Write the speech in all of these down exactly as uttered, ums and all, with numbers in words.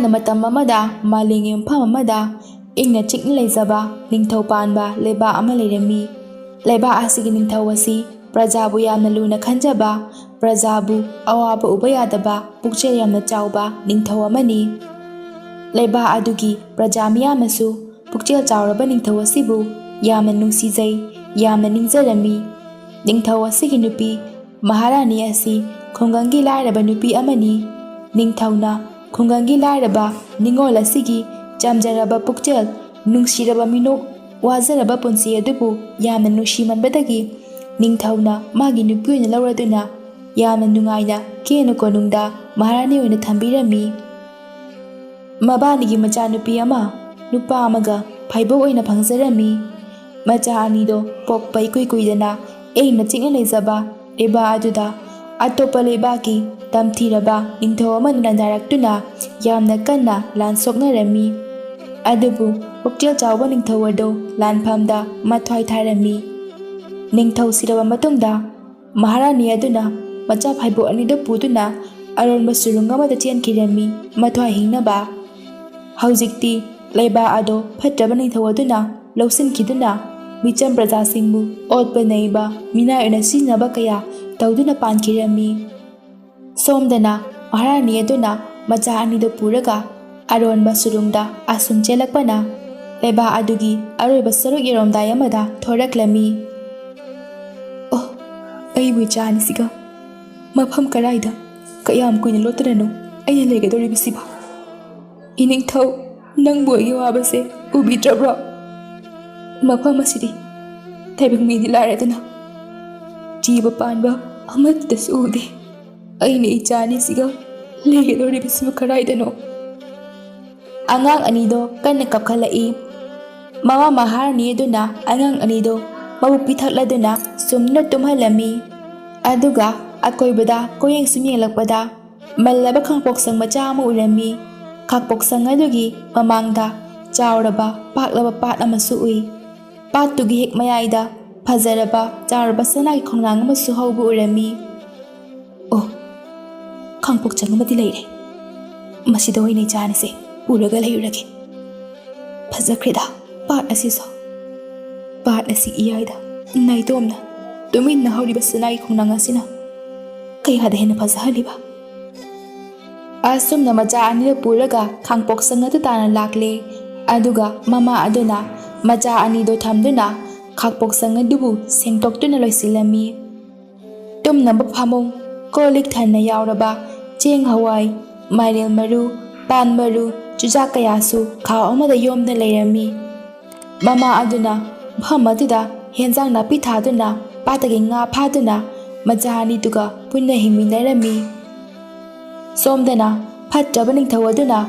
ꯃꯇꯝ ꯑꯃꯗ ꯃꯥꯂꯦꯝꯒꯤ ꯃꯐꯝ ꯑꯃꯗ ꯏꯪꯅ ꯆꯤꯛꯅ ꯂꯩꯖꯕ ꯅꯤꯡꯊꯧ ꯄꯥꯟꯕ ꯂꯩꯕꯥꯛ ꯑꯃ ꯂꯩꯔꯝꯃꯤ꯫ ꯂꯩꯕꯥꯛ ꯑꯁꯤꯒꯤ ꯅꯤꯡꯊꯧ ꯑꯁꯤ ꯄ꯭ꯔꯖꯥꯕꯨ ꯌꯥꯝꯅ ꯂꯨꯅ ꯈꯟꯖꯕ, ꯄ꯭ꯔꯖꯥꯕꯨ ꯑꯋꯥꯕ ꯎꯕ ꯌꯥꯗꯕ ꯄꯨꯛꯆꯦꯜ ꯌꯥꯝꯅ ꯆꯥꯎꯕ ꯅꯤꯡꯊꯧ ꯑꯃꯅꯤ꯫ ꯂꯩꯕꯥꯛ ꯑꯗꯨꯒꯤ ꯄ꯭ꯔꯖꯥ ꯃꯤꯌꯥꯝꯅꯁꯨ ꯄꯨꯛꯆꯦꯜ ꯆꯥꯎꯔꯕ ꯅꯤꯡꯊꯧ ꯑꯁꯤꯕꯨ ꯌꯥꯝꯅ ꯅꯨꯡꯁꯤꯖꯩ, ꯌꯥꯝꯅ ꯅꯤꯡꯖꯔꯝꯃꯤ꯫ ꯅꯤꯡꯊꯧ ꯑꯁꯤꯒꯤ ꯅꯨꯄꯤ ꯃꯍꯥꯔꯥꯅꯤ ꯑꯁꯤ ꯈꯨꯡꯒꯪꯒꯤ ꯂꯥꯏꯔꯕ ꯅꯨꯄꯤ ꯑꯃꯅꯤ꯫ ꯅꯤꯡꯊꯧꯅ ꯈꯨꯡꯒꯪꯒꯤ ꯂꯥꯏꯔꯕ ꯅꯤꯡꯉꯣꯜ ꯑꯁꯤꯒꯤ ꯆꯝꯖꯔꯕ ꯄꯨꯛꯆꯦꯜ, ꯅꯨꯡꯁꯤꯔꯕ ꯃꯤꯅꯣꯛ, ꯋꯥꯖꯔꯕ ꯄꯨꯟꯁꯤ ꯑꯗꯨꯕꯨ ꯌꯥꯝꯅ ꯅꯨꯡꯁꯤꯃꯟꯕꯗꯒꯤ ꯅꯤꯡꯊꯧꯅ ꯃꯥꯒꯤ ꯅꯨꯄꯤ ꯑꯣꯏꯅ ꯂꯧꯔꯗꯨꯅ ꯌꯥꯝꯅ ꯅꯨꯡꯉꯥꯏꯅ ꯀꯦꯅ ꯀꯣꯅꯨꯡꯗ ꯃꯍꯥꯔꯥꯅꯤ ꯑꯣꯏꯅ ꯊꯝꯕꯤꯔꯝꯃꯤ꯫ ꯃꯕꯥꯅꯤꯒꯤ ꯃꯆꯥꯅꯨꯄꯤ ꯑꯃ ꯅꯨꯄꯥ ꯑꯃꯒ ꯐꯥꯏꯕꯣꯛ ꯑꯣꯏꯅ ꯐꯪꯖꯔꯝꯃꯤ꯫ ꯃꯆꯥ ꯑꯅꯤꯗꯣ ꯄꯣꯛꯄ ꯏꯀꯨꯏ ꯀꯨꯏꯗꯅ ꯏꯪꯅ ꯆꯤꯛꯅ ꯂꯩꯖꯕ ꯂꯩꯕꯥꯛ ꯑꯗꯨꯗ ꯑꯇꯣꯞꯄ ꯂꯩꯕꯥꯛꯀꯤ ꯇꯝꯊꯤꯔꯕ ꯅꯤꯡꯊꯧ ꯑꯃꯅ ꯂꯥꯟꯗꯥꯔꯛꯇꯨꯅ ꯌꯥꯝꯅ ꯀꯟꯅ ꯂꯥꯟ ꯁꯣꯛꯅꯔꯝꯃꯤ꯫ ꯑꯗꯨꯕꯨ ꯄꯨꯛꯆꯦꯜ ꯆꯥꯎꯕ ꯅꯤꯡꯊꯧ ꯑꯗꯨ ꯂꯥꯟꯐꯝꯗ ꯃꯊ꯭ꯋꯥꯏ ꯊꯥꯔꯝꯃꯤ꯫ ꯅꯤꯡꯊꯧ ꯁꯤꯔꯕ ꯃꯇꯨꯡꯗ ꯃꯍꯥꯔꯥꯅꯤ ꯑꯗꯨꯅ ꯃꯆꯥ ꯐꯥꯏꯕꯣꯛ ꯑꯅꯤꯗꯨ ꯄꯨꯗꯨꯅ ꯑꯔꯣꯟꯕ ꯁꯨꯔꯨꯡ ꯑꯃꯗ ꯆꯦꯟꯈꯤꯔꯝꯃꯤ ꯃꯊ꯭ꯋꯥꯏ ꯍꯤꯡꯅꯕ꯫ ꯍꯧꯖꯤꯛꯇꯤ ꯂꯩꯕꯥꯛ ꯑꯗꯨ ꯐꯠꯇ꯭ꯔꯕ ꯅꯤꯡꯊꯧ ꯑꯗꯨꯅ ꯂꯧꯁꯤꯟꯈꯤꯗꯨꯅ ꯃꯤꯆꯝ ꯄ꯭ꯔꯖꯥꯁꯤꯡꯕꯨ ꯑꯣꯠꯄ ꯅꯩꯕ ꯃꯤꯅꯥꯏ ꯑꯣꯏꯅ ꯁꯤꯖꯤꯟꯅꯕ ꯀꯌꯥ ꯇꯧꯗꯨꯅ ꯄꯥꯟꯈꯤꯔꯝꯃꯤ꯫ ꯁꯣꯝꯗꯅ ꯃꯍꯥꯔꯥꯅꯤ ꯑꯗꯨꯅ ꯃꯆꯥ ꯑꯅꯤꯗꯨ ꯄꯨꯔꯒ ꯑꯔꯣꯟꯕ ꯁꯨꯔꯨꯡꯗ ꯑꯁꯨꯝ ꯆꯦꯜꯂꯛꯄꯅ ꯂꯩꯕꯥꯛ ꯑꯗꯨꯒꯤ ꯑꯔꯣꯏꯕ ꯁꯔꯨꯛ ꯌꯧꯔꯝꯗꯥꯏ ꯑꯃꯗ ꯊꯣꯔꯛꯂꯝꯃꯤ꯫ ꯑꯣ, ꯑꯩꯕꯨ ꯏꯆꯥ ꯑꯅꯤꯁꯤꯒ ꯃꯐꯝ ꯀꯗꯥꯏꯗ ꯀꯌꯥꯝ ꯀꯨꯏꯅ ꯂꯣꯠꯇꯅꯅꯣ ꯑꯩꯅ ꯂꯩꯒꯗꯧꯔꯤꯕꯁꯤꯕꯣ? ꯏꯅꯤꯡꯊꯧ, ꯅꯪꯕꯨ ꯑꯩꯒꯤ ꯋꯥꯕꯁꯦ ꯎꯕꯤꯗ꯭ꯔꯕ꯭ꯔꯣ? ꯃꯐꯝ ꯑꯁꯤꯗꯤ ꯇꯥꯏꯕꯪ ꯃꯤꯗꯤ ꯂꯥꯏꯔꯗꯅ ꯖꯤꯕ ꯄꯥꯟꯕ ꯑꯃꯠꯇꯁꯨ ꯎꯗꯦ꯫ ꯑꯩꯅ ꯏꯆꯥ ꯑꯅꯤꯁꯤꯒ ꯂꯩꯒꯗꯧꯔꯤꯕꯁꯤꯕꯨ ꯀꯗꯥꯏꯗꯅꯣ? ꯑꯉꯥꯡ ꯑꯅꯤꯗꯣ ꯀꯟꯅ ꯀꯞꯈꯠꯂꯛꯏ꯫ ꯃꯃꯥ ꯃꯍꯥꯔꯥꯅꯤ ꯑꯗꯨꯅ ꯑꯉꯥꯡ ꯑꯅꯤꯗꯣ ꯃꯕꯨꯛ ꯄꯤꯊꯛꯂꯗꯨꯅ ꯁꯨꯝꯅ ꯇꯨꯝꯍꯜꯂꯝꯃꯤ꯫ ꯑꯗꯨꯒ ꯑꯀꯣꯏꯕꯗ ꯀꯣꯌꯦꯡ ꯁꯨꯝ ꯌꯦꯡꯂꯛꯄꯗ ꯃꯜꯂꯕ ꯈꯥꯡꯄꯣꯛꯁꯪ ꯃꯆꯥ ꯑꯃ ꯎꯔꯝꯃꯤ꯫ ꯈꯥꯡꯄꯣꯛꯁꯪ ꯑꯗꯨꯒꯤ ꯃꯃꯥꯡꯗ ꯆꯥꯎꯔꯕ ꯄꯥꯛꯂꯕ ꯄꯥꯠ ꯑꯃꯁꯨ ꯎꯏ꯫ ꯄꯥꯠꯇꯨꯒꯤ ꯍꯦꯛ ꯃꯌꯥꯏꯗ ꯐꯖꯔꯕ ꯆꯥꯎꯔꯕ ꯁꯅꯥꯒꯤ ꯈꯣꯡꯅꯥꯡ ꯑꯃꯁꯨ ꯍꯧꯕ ꯎꯔꯝꯃꯤ꯫ ꯑꯣ, ꯈꯥꯡꯄꯣꯛꯁꯪ ꯑꯃꯗꯤ ꯂꯩꯔꯦ꯫ ꯃꯁꯤꯗ ꯑꯣꯏꯅ ꯏꯆꯥ ꯑꯅꯤꯁꯦ ꯄꯨꯔꯒ ꯂꯩꯔꯨꯔꯒꯦ꯫ ꯐꯖꯈ꯭ꯔꯦꯗ ꯄꯥꯠ ꯑꯁꯤꯁꯨ꯫ ꯄꯥꯠ ꯑꯁꯤ ꯏꯌꯥꯏꯗ ꯅꯥꯏꯇꯣꯝꯅ ꯇꯨꯃꯤꯟꯅ ꯍꯧꯔꯤꯕ ꯁꯅꯥꯒꯤ ꯈꯣꯡꯅꯥꯡ ꯑꯁꯤꯅ ꯀꯌꯥꯗ ꯍꯦꯟꯅ ꯐꯖꯍꯜꯂꯤꯕ꯫ ꯑꯁꯨꯝꯅ ꯃꯆꯥ ꯑꯅꯤꯗꯨ ꯄꯨꯔꯒ ꯈꯥꯡꯄꯣꯛꯁꯪ ꯑꯗꯨ ꯇꯥꯟꯅ ꯂꯥꯛꯂꯦ꯫ ꯑꯗꯨꯒ ꯃꯃꯥ ꯑꯗꯨꯅ ꯃꯆꯥ ꯑꯅꯤꯗꯨ ꯊꯝꯗꯨꯅ ꯈꯥꯡꯄꯣꯛꯁꯪ ꯑꯗꯨꯕꯨ ꯁꯦꯡꯗꯣꯛꯇꯨꯅ ꯂꯣꯏꯁꯤꯜꯂꯝꯃꯤ꯫ ꯇꯨꯝꯅꯕ ꯐꯃꯨꯡ, ꯀꯣꯜ ꯂꯤꯛ ꯊꯟꯅ ꯌꯥꯎꯔꯕ ꯆꯦꯡ, ꯍꯋꯥꯏ, ꯃꯥꯏꯔꯦꯜ ꯃꯔꯨ, ꯄꯥꯟ ꯃꯔꯨ, ꯆꯨꯖꯥꯛ ꯀꯌꯥꯁꯨ ꯈꯥꯎ ꯑꯃꯗ ꯌꯣꯝꯗꯨꯅ ꯂꯩꯔꯝꯃꯤ꯫ ꯃꯃꯥ ꯑꯗꯨꯅ ꯃꯐꯝ ꯑꯗꯨꯗ ꯍꯦꯟꯖꯥꯡ ꯅꯥꯄꯤ ꯊꯥꯗꯨꯅ, ꯄꯥꯠꯇꯒꯤ ꯉꯥ ꯐꯥꯗꯨꯅ ꯃꯆꯥ ꯑꯅꯤꯗꯨꯒ ꯄꯨꯟꯅ ꯍꯤꯡꯃꯤꯟꯅꯔꯝꯃꯤ꯫ ꯁꯣꯝꯗꯅ ꯐꯠꯇ꯭ꯔꯕ ꯅꯤꯡꯊꯧ ꯑꯗꯨꯅ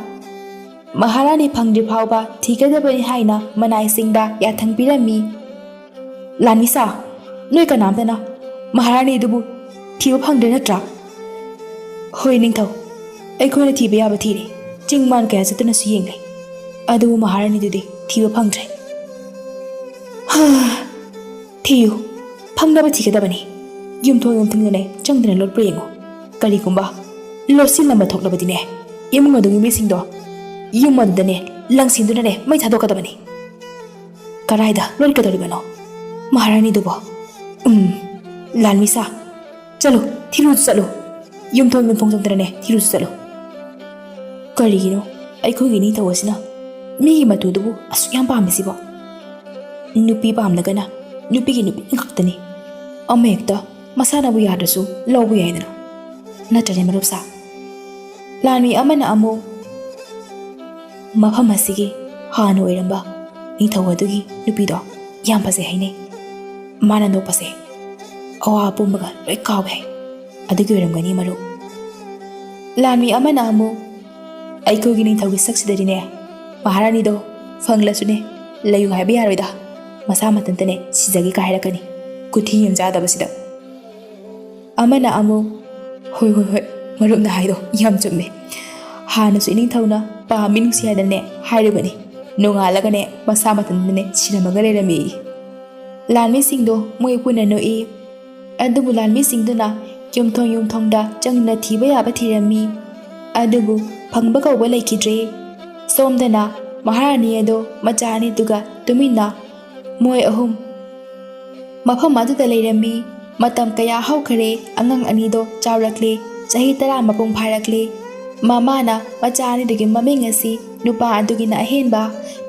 ꯃꯍꯥꯔꯥꯅꯤ ꯐꯪꯗ꯭ꯔꯤ ꯐꯥꯎꯕ ꯊꯤꯒꯗꯕꯅꯤ ꯍꯥꯏꯅ ꯃꯅꯥꯏꯁꯤꯡꯗ ꯌꯥꯊꯪ ꯄꯤꯔꯝꯃꯤ꯫ "ꯂꯥꯟꯃꯤꯁꯥ, ꯅꯣꯏ ꯀꯅꯥꯝꯇꯅ ꯃꯍꯥꯔꯥꯅꯤꯗꯨꯕꯨ ꯊꯤꯕ ꯐꯪꯗ꯭ꯔꯦ ꯅꯠꯇ꯭ꯔꯥ?" "ꯍꯣꯏ ꯅꯤꯡꯊꯧ, ꯑꯩꯈꯣꯏꯅ ꯊꯤꯕ ꯌꯥꯕ ꯊꯤꯔꯦ, ꯆꯤꯡ ꯃꯥꯟ ꯀꯌꯥ ꯆꯠꯇꯨꯅꯁꯨ ꯌꯦꯡꯂꯦ, ꯑꯗꯨꯕꯨ ꯃꯍꯥꯔꯥꯅꯤꯗꯨꯗꯤ ꯊꯤꯕ ꯐꯪꯗ꯭ꯔꯦ꯫" "ꯍꯥ, ꯊꯤꯌꯨ, ꯐꯪꯅꯕ ꯊꯤꯒꯗꯕꯅꯤ꯫ ꯌꯨꯝꯊꯣꯡ ꯌꯨꯝꯊꯣꯡꯗꯅꯦ ꯆꯪꯗꯨꯅ ꯂꯣꯠꯄ꯭ꯔꯥ ꯌꯦꯡꯉꯨ꯫ ꯀꯔꯤꯒꯨꯝꯕ ꯂꯣꯠꯁꯤꯜꯂꯝꯕ ꯊꯣꯛꯂꯕꯗꯤꯅꯦ, ꯏꯃꯨꯡ ꯑꯗꯨꯒꯤ ꯃꯤꯁꯤꯡꯗꯣ ꯌꯨꯝ ꯑꯗꯨꯗꯅꯦ ꯂꯪꯁꯤꯟꯗꯨꯅꯅꯦ ꯃꯩ ꯊꯥꯗꯣꯛꯀꯗꯕꯅꯤ꯫" "ꯀꯔꯥꯏꯗ ꯂꯣꯠꯀꯗꯧꯔꯤꯕꯅꯣ ꯃꯍꯥꯔꯥꯅꯤꯗꯨꯕꯣ?" "ꯎꯝ, ꯂꯥꯟꯃꯤꯁꯥ, ꯆꯠꯂꯨ, ꯊꯤꯔꯨ ꯆꯠꯂꯨ꯫ ꯌꯨꯝꯊꯣꯡ ꯌꯨꯝꯊꯣꯡ ꯆꯪꯗꯅꯅꯦ ꯊꯤꯔꯨ ꯆꯠꯂꯨ꯫" "ꯀꯔꯤꯒꯤꯅꯣ ꯑꯩꯈꯣꯏꯒꯤ ꯅꯤꯡꯊꯧ ꯑꯁꯤꯅ ꯃꯤꯒꯤ ꯃꯇꯨꯗꯨꯕꯨ ꯑꯁꯨꯛ ꯌꯥꯝ ꯄꯥꯝꯃꯤꯁꯤꯕꯣ?" "ꯅꯨꯄꯤ ꯄꯥꯝꯂꯒꯅ ꯅꯨꯄꯤꯒꯤ ꯅꯨꯄꯤ ꯉꯥꯛꯇꯅꯤ꯫ ꯑꯃꯍꯦꯛꯇ ꯃꯁꯥꯅꯕꯨ ꯌꯥꯗ꯭ꯔꯁꯨ ꯂꯧꯕ ꯌꯥꯏꯗꯅ, ꯅꯠꯇ꯭ꯔꯅꯦ ꯃꯔꯨꯞꯁꯥ?" ꯂꯥꯟꯃꯤ ꯑꯃꯅ ꯑꯃꯨꯛ, "ꯃꯐꯝ ꯑꯁꯤꯒꯤ ꯍꯥꯟꯅ ꯑꯣꯏꯔꯝꯕ ꯅꯤꯡꯊꯧ ꯑꯗꯨꯒꯤ ꯅꯨꯄꯤꯗꯣ ꯌꯥꯝ ꯐꯖꯩ ꯍꯥꯏꯅꯩ꯫ ꯃꯥꯅ ꯅꯣꯛꯄꯁꯦ ꯑꯋꯥ ꯄꯨꯝꯕꯒ ꯂꯣꯏ ꯀꯥꯎꯋꯦ ꯍꯥꯏ꯫ ꯑꯗꯨꯒꯤ ꯑꯣꯏꯔꯝꯒꯅꯤ ꯃꯔꯨꯞ꯫" ꯂꯥꯟꯃꯤ ꯑꯃꯅ ꯑꯃꯨꯛ, "ꯑꯩꯈꯣꯏꯒꯤ ꯅꯤꯡꯊꯧꯒꯤ ꯁꯛꯁꯤꯗꯗꯤꯅꯦ ꯃꯍꯥꯔꯥꯅꯤꯗꯣ ꯐꯪꯂꯁꯨꯅꯦ ꯂꯩꯌꯨ ꯍꯥꯏꯕ ꯌꯥꯔꯣꯏꯗ꯫ ꯃꯁꯥ ꯃꯊꯟꯇꯅꯦ ꯁꯤꯖꯒꯦ ꯀꯥꯏ ꯍꯥꯏꯔꯛꯀꯅꯤ, ꯀꯨꯊꯤ ꯌꯦꯝ ꯆꯥꯗꯕꯁꯤꯗ꯫" ꯑꯃꯅ ꯑꯃꯨꯛ, "ꯍꯣꯏ, ꯍꯣꯏ, ꯍꯣꯏ, ꯃꯔꯨꯞꯅ ꯍꯥꯏꯗꯣ ꯌꯥꯝ ꯆꯨꯝꯃꯦ꯫ ꯍꯥꯟꯅꯁꯨ ꯏꯅꯤꯡꯊꯧꯅ ꯄꯥꯝꯃꯤ ꯅꯨꯡꯁꯤ ꯍꯥꯏꯗꯅꯅꯦ ꯍꯥꯏꯔꯨꯕꯅꯤ꯫ ꯅꯣꯡꯉꯥꯜꯂꯒꯅꯦ ꯃꯁꯥ ꯃꯊꯟꯇꯅꯦ ꯁꯤꯔꯝꯃꯒ ꯂꯩꯔꯝꯃꯤ꯫" ꯂꯥꯟꯃꯤꯁꯤꯡꯗꯣ ꯃꯣꯏ ꯄꯨꯟꯅ ꯅꯣꯛꯏ꯫ ꯑꯗꯨꯕꯨ ꯂꯥꯟꯃꯤꯁꯤꯡꯗꯨꯅ ꯌꯨꯝꯊꯣꯡ ꯌꯨꯝꯊꯣꯡꯗ ꯆꯪꯗꯨꯅ ꯊꯤꯕ ꯌꯥꯕ ꯊꯤꯔꯝꯃꯤ꯫ ꯑꯗꯨꯕꯨ ꯐꯪꯕ ꯀꯧꯕ ꯂꯩꯈꯤꯗ꯭ꯔꯦ꯫ ꯁꯣꯝꯗꯅ ꯃꯍꯥꯔꯥꯅꯤ ꯑꯗꯣ ꯃꯆꯥ ꯑꯅꯤꯗꯨꯒ ꯇꯨꯃꯤꯟꯅ ꯃꯣꯏ ꯑꯍꯨꯝ ꯃꯐꯝ ꯑꯗꯨꯗ ꯂꯩꯔꯝꯃꯤ꯫ ꯃꯇꯝ ꯀꯌꯥ ꯍꯧꯈꯔꯦ, ꯑꯉꯥꯡ ꯑꯅꯤꯗꯣ ꯆꯥꯎꯔꯛꯂꯦ, ꯆꯍꯤ ꯇꯔꯥ ꯃꯄꯨꯡ ꯐꯥꯔꯛꯂꯦ꯫ ꯃꯃꯥꯅ ꯃꯆꯥ ꯑꯅꯤꯗꯨꯒꯤ ꯃꯃꯤꯡ ꯑꯁꯤ ꯅꯨꯄꯥ ꯑꯗꯨꯒꯤꯅ ꯑꯍꯦꯟꯕ,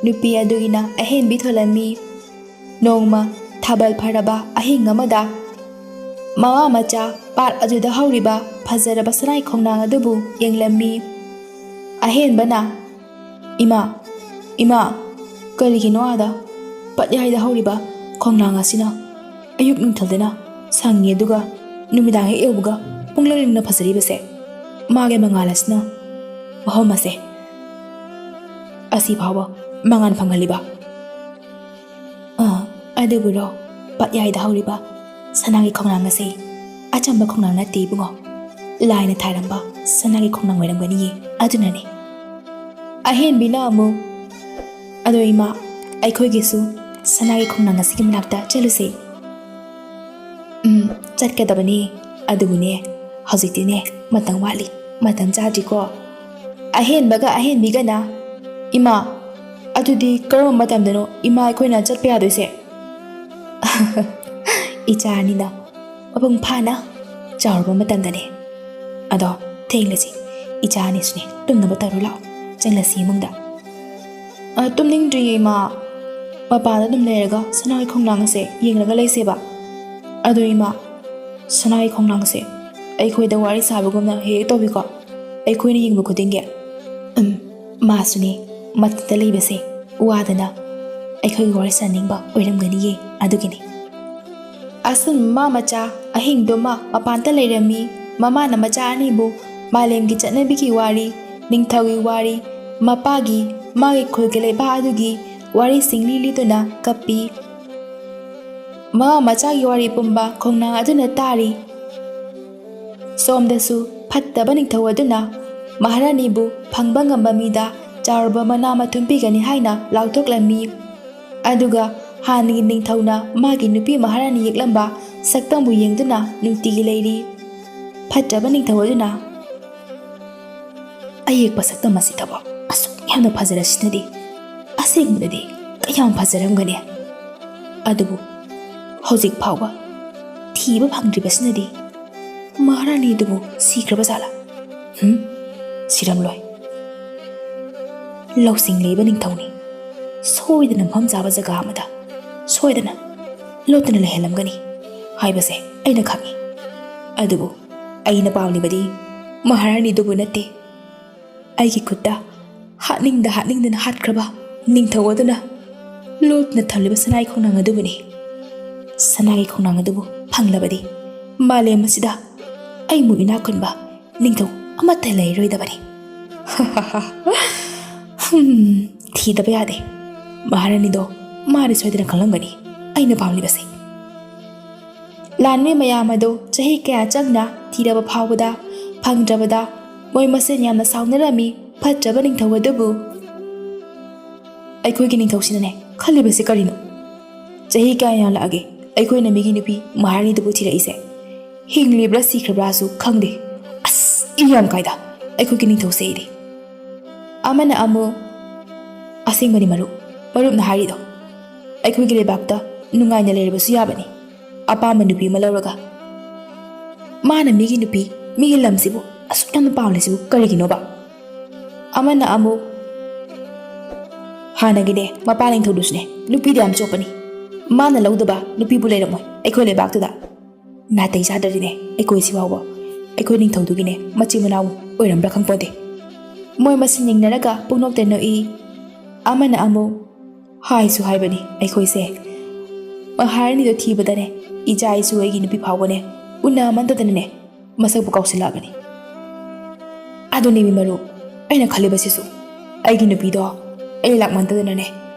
ꯅꯨꯄꯤ ꯑꯗꯨꯒꯤꯅ ꯑꯍꯦꯟꯕꯤ ꯊꯣꯜꯂꯝꯃꯤ꯫ ꯅꯣꯡꯃ ꯊꯥꯕꯜ ꯐꯔꯕ ꯑꯍꯤꯡ ꯑꯃꯗ ꯃꯃꯥ ꯃꯆꯥ ꯄꯥꯠ ꯑꯗꯨꯗ ꯍꯧꯔꯤꯕ ꯐꯖꯔꯕ ꯁꯅꯥꯒꯤ ꯈꯣꯡꯅꯥꯡ ꯑꯗꯨꯕꯨ ꯌꯦꯡꯂꯝꯃꯤ꯫ ꯑꯍꯦꯟꯕꯅ, "ꯏꯃꯥ, ꯏꯃꯥ, ꯀꯔꯤꯒꯤꯅꯣ ꯑꯥꯗ ꯄꯥꯠꯌꯥꯏꯗ ꯍꯧꯔꯤꯕ ꯈꯣꯡꯅꯥꯡ ꯑꯁꯤꯅ ꯑꯌꯨꯛ ꯅꯨꯡꯊꯤꯜꯗꯅ ꯁꯪꯉꯤ, ꯑꯗꯨꯒ ꯅꯨꯃꯤꯗꯥꯡ ꯍꯦꯛ ꯌꯧꯕꯒ ꯄꯨꯡꯂꯪ ꯂꯪꯅ ꯐꯖꯔꯤꯕꯁꯦ? ꯃꯥꯒꯤ ꯃꯉꯥꯜ ꯑꯁꯤꯅ ꯃꯐꯝ ꯑꯁꯦ ꯑꯁꯤ ꯐꯥꯎꯕ ꯃꯉꯥꯜ ꯐꯪꯍꯜꯂꯤꯕ?" "ꯑꯥ, ꯑꯗꯨꯕꯨꯔꯣ, ꯄꯥꯠꯌꯥꯏꯗ ꯍꯧꯔꯤꯕ ꯁꯅꯥꯒꯤ ꯈꯣꯡꯅꯥꯡ ꯑꯁꯤ ꯑꯆꯝꯕ ꯈꯣꯡꯅꯥꯡ ꯅꯠꯇꯦ ꯏꯕꯨꯡꯉꯣ꯫ ꯂꯥꯏꯅ ꯊꯥꯔꯝꯕ ꯁꯅꯥꯒꯤ ꯈꯣꯡꯅꯥꯡ ꯑꯣꯏꯔꯝꯒꯅꯤꯌꯦ꯫ ꯑꯗꯨꯅꯅꯦ꯫" ꯑꯍꯦꯟꯕꯤꯅ ꯑꯃꯨꯛ, "ꯑꯗꯣ ꯏꯃꯥ, ꯑꯩꯈꯣꯏꯒꯤꯁꯨ ꯁꯅꯥꯒꯤ ꯈꯣꯡꯅꯥꯡ ꯑꯁꯤꯒꯤ ꯃꯅꯥꯛꯇ ꯆꯠꯂꯨꯁꯦ꯫" "ꯎꯝ, ꯆꯠꯀꯗꯕꯅꯤ꯫ ꯑꯗꯨꯕꯨꯅꯦ, ꯍꯧꯖꯤꯛꯇꯤꯅꯦ, ꯃꯇꯝ ꯋꯥꯠꯂꯤ꯫ ꯃꯇꯝ ꯆꯥꯗ꯭ꯔꯤꯀꯣ꯫" ꯑꯍꯦꯟꯕꯒ ꯑꯍꯦꯟꯕꯤꯒꯅ, "ꯏꯃꯥ, ꯑꯗꯨꯗꯤ ꯀꯔꯝꯕ ꯃꯇꯝꯗꯅꯣ ꯏꯃꯥ ꯑꯩꯈꯣꯏꯅ ꯆꯠꯄ ꯌꯥꯗꯣꯏꯁꯦ?" "ꯏꯆꯥ ꯑꯅꯤꯅ ꯃꯄꯨꯡ ꯐꯥꯅ ꯆꯥꯎꯔꯕ ꯃꯇꯝꯗꯅꯦ꯫ ꯑꯗꯣ ꯊꯦꯡꯂꯁꯤ, ꯏꯆꯥ ꯑꯅꯤꯁꯨꯅꯦ, ꯇꯨꯝꯅꯕ ꯇꯧꯔꯨ ꯂꯥꯛꯑꯣ꯫ ꯆꯪꯂꯁꯤ ꯏꯃꯨꯡꯗ꯫" "ꯑ, ꯇꯨꯝꯅꯤꯡꯗ꯭ꯔꯤꯌꯦ ꯏꯃꯥ꯫ ꯃꯄꯥꯟꯗ ꯑꯗꯨꯝ ꯂꯩꯔꯒ ꯁꯅꯥꯒꯤ ꯈꯣꯡꯅꯥꯡ ꯑꯁꯦ ꯌꯦꯡꯂꯒ ꯂꯩꯁꯦꯕ꯫" "ꯑꯗꯣ ꯏꯃꯥ, ꯁꯅꯥꯒꯤ ꯈꯣꯡꯅꯥꯡꯁꯦ ꯑꯩꯈꯣꯏꯗ ꯋꯥꯔꯤ ꯁꯥꯕꯒꯨꯝꯅ ꯍꯦꯛ ꯍꯦꯛ ꯇꯧꯏꯀꯣ, ꯑꯩꯈꯣꯏꯅ ꯌꯦꯡꯕ ꯈꯨꯗꯤꯡꯒꯤ꯫" "ꯎꯝ, ꯃꯥꯁꯨꯅꯦ, ꯃꯊꯟꯇ ꯂꯩꯕꯁꯦ ꯋꯥꯗꯅ ꯑꯩꯈꯣꯏꯒ ꯋꯥꯔꯤ ꯁꯥꯅꯤꯡꯕ ꯑꯣꯏꯔꯝꯒꯅꯤꯌꯦ, ꯑꯗꯨꯒꯤꯅꯤ꯫" ꯑꯁꯨꯝ ꯃꯃꯥ ꯃꯆꯥ ꯑꯍꯤꯡꯗꯨꯃ ꯃꯄꯥꯟꯗ ꯂꯩꯔꯝꯃꯤ꯫ ꯃꯃꯥꯅ ꯃꯆꯥ ꯑꯅꯤꯕꯨ ꯃꯥꯂꯦꯝꯒꯤ ꯆꯠꯅꯕꯤꯒꯤ ꯋꯥꯔꯤ, ꯅꯤꯡꯊꯧꯒꯤ ꯋꯥꯔꯤ, ꯃꯄꯥꯒꯤ, ꯃꯥꯒꯤ ꯈꯨꯜꯒꯤ ꯂꯩꯕꯥꯛ ꯑꯗꯨꯒꯤ ꯋꯥꯔꯤꯁꯤꯡ ꯂꯤꯂꯤꯗꯨꯅ ꯀꯞꯄꯤ꯫ ꯃꯃꯥ ꯃꯆꯥꯒꯤ ꯋꯥꯔꯤ ꯄꯨꯝꯕ ꯈꯣꯡꯅꯥꯡ ꯑꯗꯨꯅ ꯇꯥꯔꯤ꯫ ꯁꯣꯝꯗꯁꯨ ꯐꯠꯇꯕ ꯅꯤꯡꯊꯧ ꯑꯗꯨꯅ ꯃꯍꯥꯔꯥꯅꯤꯕꯨ ꯐꯪꯕ ꯉꯝꯕ ꯃꯤꯗ ꯆꯥꯎꯔꯕ ꯃꯅꯥ ꯃꯊꯨꯝ ꯄꯤꯒꯅꯤ ꯍꯥꯏꯅ ꯂꯥꯎꯊꯣꯛꯂꯝꯃꯤ꯫ ꯑꯗꯨꯒ ꯍꯥꯟꯅꯒꯤ ꯅꯤꯡꯊꯧꯅ ꯃꯥꯒꯤ ꯅꯨꯄꯤ ꯃꯍꯥꯔꯥꯅꯤ ꯌꯦꯛꯂꯝꯕ ꯁꯛꯇꯝꯕꯨ ꯌꯦꯡꯗꯨꯅ ꯅꯨꯡꯇꯤꯒꯤ ꯂꯩꯔꯤ꯫ ꯐꯠꯇꯕ ꯅꯤꯡꯊꯧ ꯑꯗꯨꯅ ꯑꯌꯦꯛꯄ ꯁꯛꯇꯝ ꯑꯁꯤꯗꯕꯨ ꯑꯁꯨꯛ ꯌꯥꯝꯅ ꯐꯖꯔꯁꯤꯅꯗꯤ ꯑꯁꯦꯡꯕꯗꯗꯤ ꯀꯌꯥꯝ ꯐꯖꯔꯝꯒꯅꯤ? ꯑꯗꯨꯕꯨ ꯍꯧꯖꯤꯛ ꯐꯥꯎꯕ ꯊꯤꯕ ꯐꯪꯗ꯭ꯔꯤꯕꯁꯤꯅꯗꯤ ꯃꯍꯥꯔꯥꯅꯤꯗꯨꯕꯨ ꯁꯤꯈ꯭ꯔꯕ ꯖꯥꯠꯂꯥ? ꯍꯨꯝ, ꯁꯤꯔꯝꯂꯣꯏ꯫ ꯂꯧꯁꯤꯡ ꯂꯩꯕ ꯅꯤꯡꯊꯧꯅꯤ꯫ ꯁꯣꯏꯗꯅ ꯃꯐꯝ ꯆꯥꯕ ꯖꯒꯥ ꯑꯃꯗ ꯁꯣꯏꯗꯅ ꯂꯣꯠꯇꯨꯅ ꯂꯩꯍꯜꯂꯝꯒꯅꯤ ꯍꯥꯏꯕꯁꯦ ꯑꯩꯅ ꯈꯪꯏ꯫ ꯑꯗꯨꯕꯨ ꯑꯩꯅ ꯄꯥꯝꯂꯤꯕꯗꯤ ꯃꯍꯥꯔꯥꯅꯤꯗꯨꯕꯨ ꯅꯠꯇꯦ꯫ ꯑꯩꯒꯤ ꯈꯨꯠꯇ ꯍꯥꯠꯅꯤꯡꯗ ꯍꯥꯠꯅꯤꯡꯗꯅ ꯍꯥꯠꯈ꯭ꯔꯕ ꯅꯤꯡꯊꯧ ꯑꯗꯨꯅ ꯂꯣꯠꯇꯨꯅ ꯊꯝꯂꯤꯕ ꯁꯅꯥꯒꯤ ꯈꯣꯡꯅꯥꯡ ꯑꯗꯨꯕꯨꯅꯤ꯫ ꯁꯅꯥꯒꯤ ꯈꯣꯡꯅꯥꯡ ꯑꯗꯨꯕꯨ ꯐꯪꯂꯕꯗꯤ ꯃꯥꯂꯦꯝ ꯑꯁꯤꯗ ꯑꯩꯃꯨꯛ ꯏꯅꯥꯛ ꯈꯨꯟꯕ ꯅꯤꯡꯊꯧ ꯑꯃꯠꯇ ꯂꯩꯔꯣꯏꯗꯕꯅꯤ꯫ ꯍꯝ, ꯊꯤꯗꯕ ꯌꯥꯗꯦ꯫ ꯃꯍꯥꯔꯥꯅꯤꯗꯣ ꯃꯥꯗꯤ ꯁꯣꯏꯗꯅ ꯈꯪꯂꯝꯒꯅꯤ ꯑꯩꯅ ꯄꯥꯝꯂꯤꯕꯁꯦ꯫ ꯂꯥꯟꯃꯤ ꯃꯌꯥꯝ ꯑꯗꯨ ꯆꯍꯤ ꯀꯌꯥ ꯆꯪꯅ ꯊꯤꯔꯕ ꯐꯥꯎꯕꯗ ꯐꯪꯗ꯭ꯔꯕꯗ ꯃꯣꯏ ꯃꯁꯦꯟ ꯌꯥꯝꯅ ꯁꯥꯎꯅꯔꯝꯃꯤ꯫ ꯐꯠꯇ꯭ꯔꯕ ꯅꯤꯡꯊꯧ ꯑꯗꯨꯕꯨ ꯑꯩꯈꯣꯏꯒꯤ ꯅꯤꯡꯊꯧꯁꯤꯅꯅꯦ ꯈꯜꯂꯤꯕꯁꯤ ꯀꯔꯤꯅꯣ? ꯆꯍꯤ ꯀꯌꯥ ꯌꯥꯝꯂꯛꯑꯒꯦ ꯑꯩꯈꯣꯏꯅ ꯃꯤꯒꯤ ꯅꯨꯄꯤ ꯃꯍꯥꯔꯥꯅꯤꯗꯨꯕꯨ ꯊꯤꯔꯛꯏꯁꯦ? ꯍꯤꯡꯂꯤꯕ꯭ꯔꯥ ꯁꯤꯈ꯭ꯔꯕ꯭ꯔꯥꯁꯨ ꯈꯪꯗꯦ꯫ ꯑꯁ, ꯏ ꯌꯥꯝ ꯀꯥꯏꯗ ꯑꯩꯈꯣꯏꯒꯤ ꯅꯤꯡꯊꯧꯁꯦ ꯑꯩꯗꯤ꯫ ꯑꯃꯅ ꯑꯃꯨꯛ, "ꯑꯁꯦꯡꯕꯅꯤ ꯃꯔꯨꯞ, ꯃꯔꯨꯞꯅ ꯍꯥꯏꯔꯤꯗꯣ꯫ ꯑꯩꯈꯣꯏꯒꯤ ꯂꯩꯕꯥꯛꯇ ꯅꯨꯡꯉꯥꯏꯅ ꯂꯩꯔꯕꯁꯨ ꯌꯥꯕꯅꯤ, ꯑꯄꯥꯝꯕ ꯅꯨꯄꯤ ꯑꯃ ꯂꯧꯔꯒ꯫ ꯃꯥꯅ ꯃꯤꯒꯤ ꯅꯨꯄꯤ, ꯃꯤꯒꯤ ꯂꯝꯁꯤꯕꯨ ꯑꯁꯨꯛ ꯌꯥꯝꯅ ꯄꯥꯝꯂꯤꯁꯤꯕꯨ ꯀꯔꯤꯒꯤꯅꯣꯕ?" ꯑꯃꯅ ꯑꯃꯨꯛ, "ꯍꯥꯟꯅꯒꯤꯅꯦ ꯃꯄꯥ ꯅꯤꯡꯊꯧꯗꯨꯁꯨꯅꯦ ꯅꯨꯄꯤꯗ ꯌꯥꯝ ꯆꯣꯞꯄꯅꯤ꯫ ꯃꯥꯅ ꯂꯧꯗꯕ ꯅꯨꯄꯤꯕꯨ ꯂꯩꯔꯝꯃꯣꯏ ꯑꯩꯈꯣꯏ ꯂꯩꯕꯥꯛꯇꯨꯗ꯫ ꯅꯥꯇꯩ ꯆꯥꯗ꯭ꯔꯗꯤꯅꯦ ꯑꯩꯈꯣꯏ ꯁꯤ ꯐꯥꯎꯕ ꯑꯩꯈꯣꯏ ꯅꯤꯡꯊꯧꯗꯨꯒꯤꯅꯦ ꯃꯆꯤꯟ ꯃꯅꯥꯎ ꯑꯣꯏꯔꯝꯕ꯭ꯔꯥ ꯈꯪꯄꯣꯟꯇꯦ꯫" ꯃꯣꯏ ꯃꯁꯦꯟ ꯌꯦꯡꯅꯔꯒ ꯄꯨꯡꯅꯣꯛꯇ ꯅꯣꯛꯏ꯫ ꯑꯃꯅ ꯑꯃꯨꯛ, "ꯍꯥꯏꯁꯨ ꯍꯥꯏꯕꯅꯤ ꯑꯩꯈꯣꯏꯁꯦ, ꯃꯍꯥꯔꯥꯅꯤꯗꯣ ꯊꯤꯕꯗꯅꯦ ꯏꯆꯥ ꯏꯁꯨ ꯑꯩꯒꯤ ꯅꯨꯄꯤ ꯐꯥꯎꯕꯅꯦ ꯎꯅꯃꯟꯗꯗꯅꯅꯦ ꯃꯁꯛꯄꯨ ꯀꯥꯎꯁꯤꯜꯂꯛꯑꯕꯅꯤ꯫" ꯑꯗꯨꯅꯦꯃꯤ ꯃꯔꯨꯞ, ꯑꯩꯅ ꯈꯜꯂꯤꯕꯁꯤꯁꯨ꯫ ꯑꯩꯒꯤ ꯅꯨꯄꯤꯗꯣ ꯑꯩ ꯂꯥꯛꯃꯟꯗꯗꯅꯅꯦ